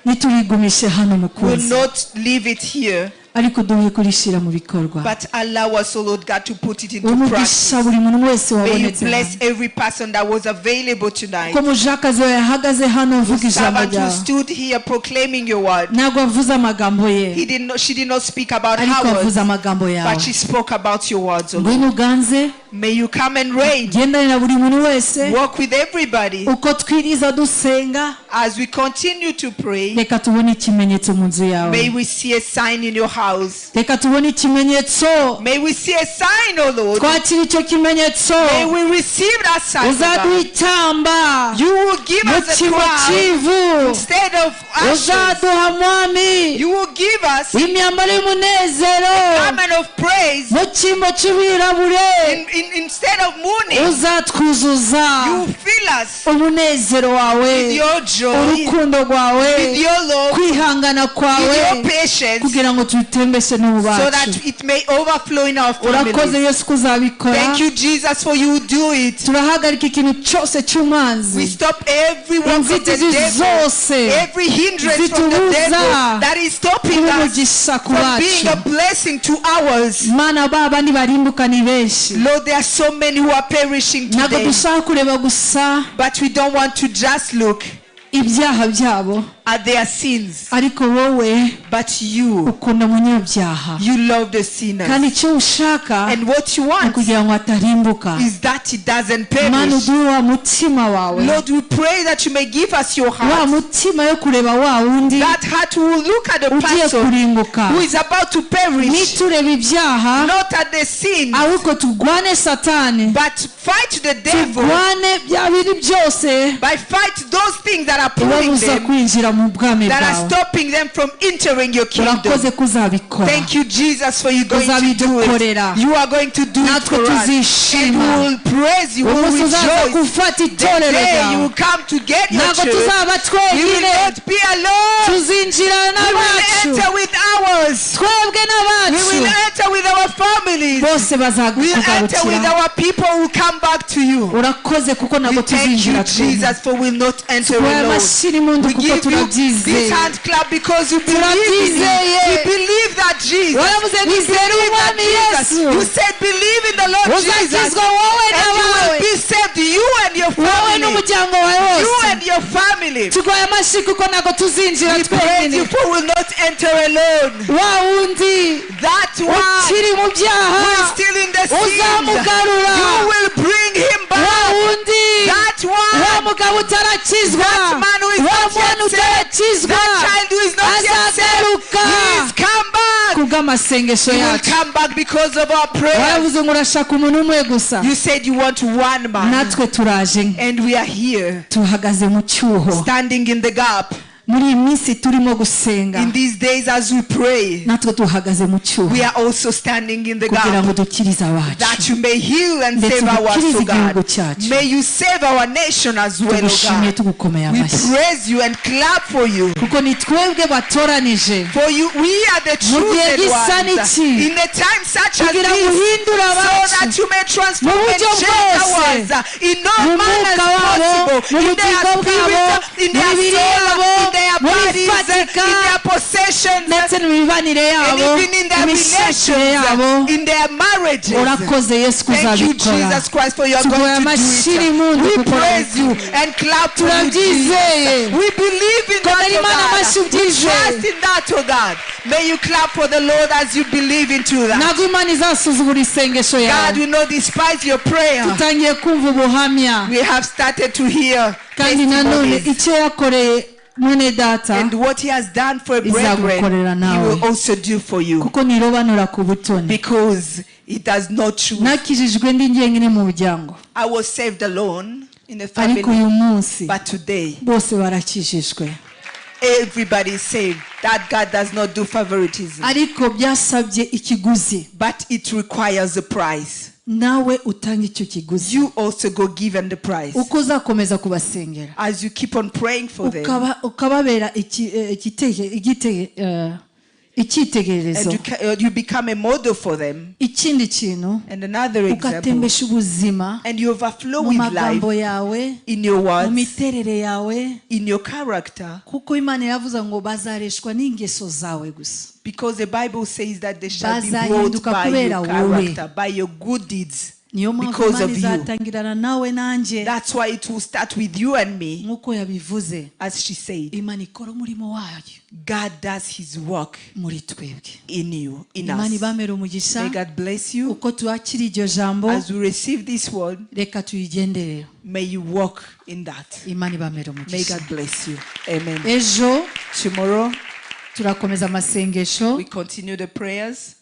Ntiturigumishe hano, We'll mukunzi, not leave it here, ariko duhe kurishyira mu bikorwa. But allow us, O Lord God, to put it into Umugisha practice. buri muntu wese May you wabonetse bless hano. Every person that was available tonight. Ko mujakazi wawe yahagaze hano avuga ijambo Servant who ryawe, stood here proclaiming your word. Ntabwo avuze amagambo ye, He did not, she did not speak about ariko her avuze words, amagambo yawe. But she spoke about your words, O Lord. Ngwino uganze. May you come and reign. Gendane na buri muntu wese. Walk with everybody. Uko twiriza dusenga, As we continue to pray, reka tubone ikimenyetso mu nzu yawe. May we see a sign in your house. Reka tubone ikimenyetso. May we see a sign, O Lord. Twakira icyo kimenyetso. May we receive that sign, O Uzaduha God. ikamba You will give mu us a cyimbo crown cy'ivu. Instead of ashes. Uzaduha, mwami, You will give us imyambaro y'umunezero garment of praise mu cyimbo cy'ubwirabure. Instead of mourning. Uzatwuzuza You will fill us umunezero wawe, with your joy, urukundo rwawe, with your love, kwihangana with kwawe, your patience, kugira ngo tubitembeshe no mu so bacu. That it may overflow in our Urakoze, families. Yesu, ko uzabikora. Thank you, Jesus, for you do it. Turahagarika ikintu cyose cy'umwanzi, We stop every work of the inzitizi devil, zose every hindrance from the zitubuza devil that is stopping kuba us umugisha ku from being bacu. A blessing to ours. Mana, ba bandi barimbuka ni benshi. Lord, there are so many who are perishing Ntabwo today, dushaka kureba gusa but we don't want to just look ibyaha byabo, at their sins, ariko wowe but you, ukunda umunyabyaha, you love the sinners. Kandi icyo ushaka And what you ni want kugira ngo atarimbuka. Is that it doesn't Mana, perish. uduhe wa mutima wawe, Lord, we pray that you may give us your wa heart. Mutima yo kureba wa wundi That heart will look at the ugiye person kurimbuka, who is about to perish, niturebe ibyaha, not at the sin, ahubwo turwane Satani, but fight the devil turwane bya biri byose by fight those things that are pulling ubabuza them, kwinjira mu bwami that are bwawe. Stopping them from entering your kingdom. Urakoze ko uzabikora. Thank you, Jesus, for you going to do Uzabidukorera. It. You are going to do it Natwe for us. And we tuzishima will praise you, we will umunsi uzaza rejoice. gufata The itorero day you will ryawe. come to get your Ntabwo church, tuzaba we will twenyine, not be alone. tuzinjira We will n'abacu. enter with ours. Twebwe We will n'abacu enter with our families. bose We will enter with bazakugarukira. Our people who come back to you. Urakoze kuko We ntabwo thank you, tuzinjira twenyine. Jesus, for we will not enter Tuguhaye alone. amashyi n'impundu We kuko give you turabyizeye. this hand clap because you believe in him. Turabyizeye. We believe that Jesus. Waravuze ngo We izere believe that umwami Jesus. Yesu. You said believe in the Lord Jesus. Uzakizwa wowe And you will n'abawe, be saved, you and your wowe family. n'umuryango wawe You wose. and your family. Tuguhaye amashyi kuko ntabwo tuzinjira We praise twenyine. you for we will not enter alone. Wa wundi That one ukiri mu byaha, who is still in the sins, uzamugarura. you will bring him Wa back. wundi, That wa one, mugabo utarakizwa, that man who is wa not mwana yet saved, utarakizwa, that child who is not yet saved, azagaruka he is come back. kubw'amasengesho He will yacu. come back because of our prayers. Waravuze ngo urashaka umuntu umwe gusa. You said you want one man, Natwe turaje, and we are here, tuhagaze mu cyuho. Standing in the gap. Muri iyi minsi turimo gusenga, In these days, as we pray, natwe duhagaze mu cyuho we are also standing in the kugira gap ngo dukirize abacu, that you may heal and ndetse save our dukirize soul, igihugu God. cyacu. May you save our nation as well, O Tugushimye, God. tugukomeye We amashyi, praise you and clap for you. kuko ni twebwe batoranije For you, we are the mu gihe chosen gisa ones. n'iki, In a time such as kugira ngo this, uhindure so abacu that you may transform mu and buryo change bwose, ours in all mu manners mwuka wabo, possible, mu in their bugingo bwabo, spirit, in mu their mibiri soul, yabo, in their mu bodies, bifatika, in their possessions, ndetse no mu mibanire and yabo, even in their imishakire yabo. relations, in their marriages. Urakoze, Yesu, Thank you, kuzabikora. Jesus Christ, for you are Tuguhaye going to amashyi do n'impundu it. We kuko praise you and clap for you, turabyizeye. Jesus. We believe in Komera that, oh Imana amashyi God. We ubyizeye. trust in that, oh God. May you clap for the Lord as you believe into that. Ntabwo Imana izasuzugura isengesho God yawe. will not despise your prayer. Tutangiye kumva ubuhamya, We have started to hear kandi nanone testimonies. Icyo yakoreye mwene data, And what he has done for a brethren, izagukorera he nawe. Will also do for you. Kuko ntirobanura ku butoni. Because he does not choose. Nakijijwe ndi njyenyine mu muryango, I was saved alone in the ariko family. uyu munsi But today, bose barakijijwe. Everybody is saved. That God does not do favoritism. Ariko byasabye ikiguzi. But it requires a price. Nawe utanga icyo kiguzi. You also go give the price. Uko uzakomeza kubasengera, As you keep on praying for them, ukababera icyitegererezo. And you become a model for them. Ikindi kintu, And another example, ugatembesha ubuzima and you overflow mu with life magambo yawe, in your mu words, miterere yawe, in your character. Kuko Imana yaravuze ngo bazareshwa n'ingeso zawe gusa. Because the Bible says that they shall be brought Bazahinduka by kubera your wowe. character, by your good deeds, Niyo mpamvu because Imana of you. izatangirana nawe nanjye. That's why it will start with you and me, Nk'uko yabivuze, as she said. Imana ikora umurimo wayo God does his work muri twebwe. In you, in Imana us. ibamere umugisha. May God bless you. Uko twakira iryo jambo, As we receive this word, reka tuyigenderere. May you walk in that. Imana ibamere May umugisha. God bless you. Amen. Ejo Tomorrow, turakomeza amasengesho. We continue the prayers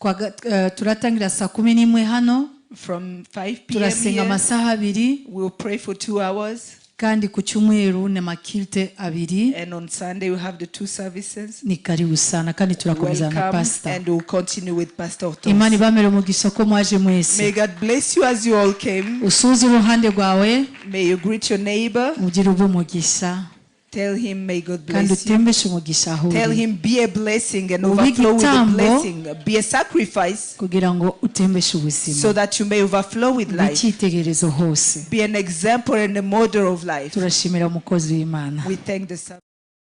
Turatangira saa 11 hano. From 5 p.m. Turasenga here. amasaha 2. We'll pray for 2 hours. Kandi ku cyumweru ni amakilte abiri. And on Sunday, we have the two services. Ni karibu sana kandi turakomeza na Welcome, pastor. And we'll continue with Pastor Hortense. Imana ibamere umugisha ko mwaje mwese. May God bless you as you all came. Usuhuze uruhande rwawe. May you greet your neighbor. Mugire ubumugisha. Tell him, may God Kandi bless you. utembeshe umugisha aho Tell uri, him, be a blessing and Ube overflow with the igitambo, blessing. Be a sacrifice kugira ngo utembeshe ubuzima, so that you may overflow with ube life. icyitegererezo hose. Be an example and a model of life. Turashimira umukozi w'Imana. We thank the servant.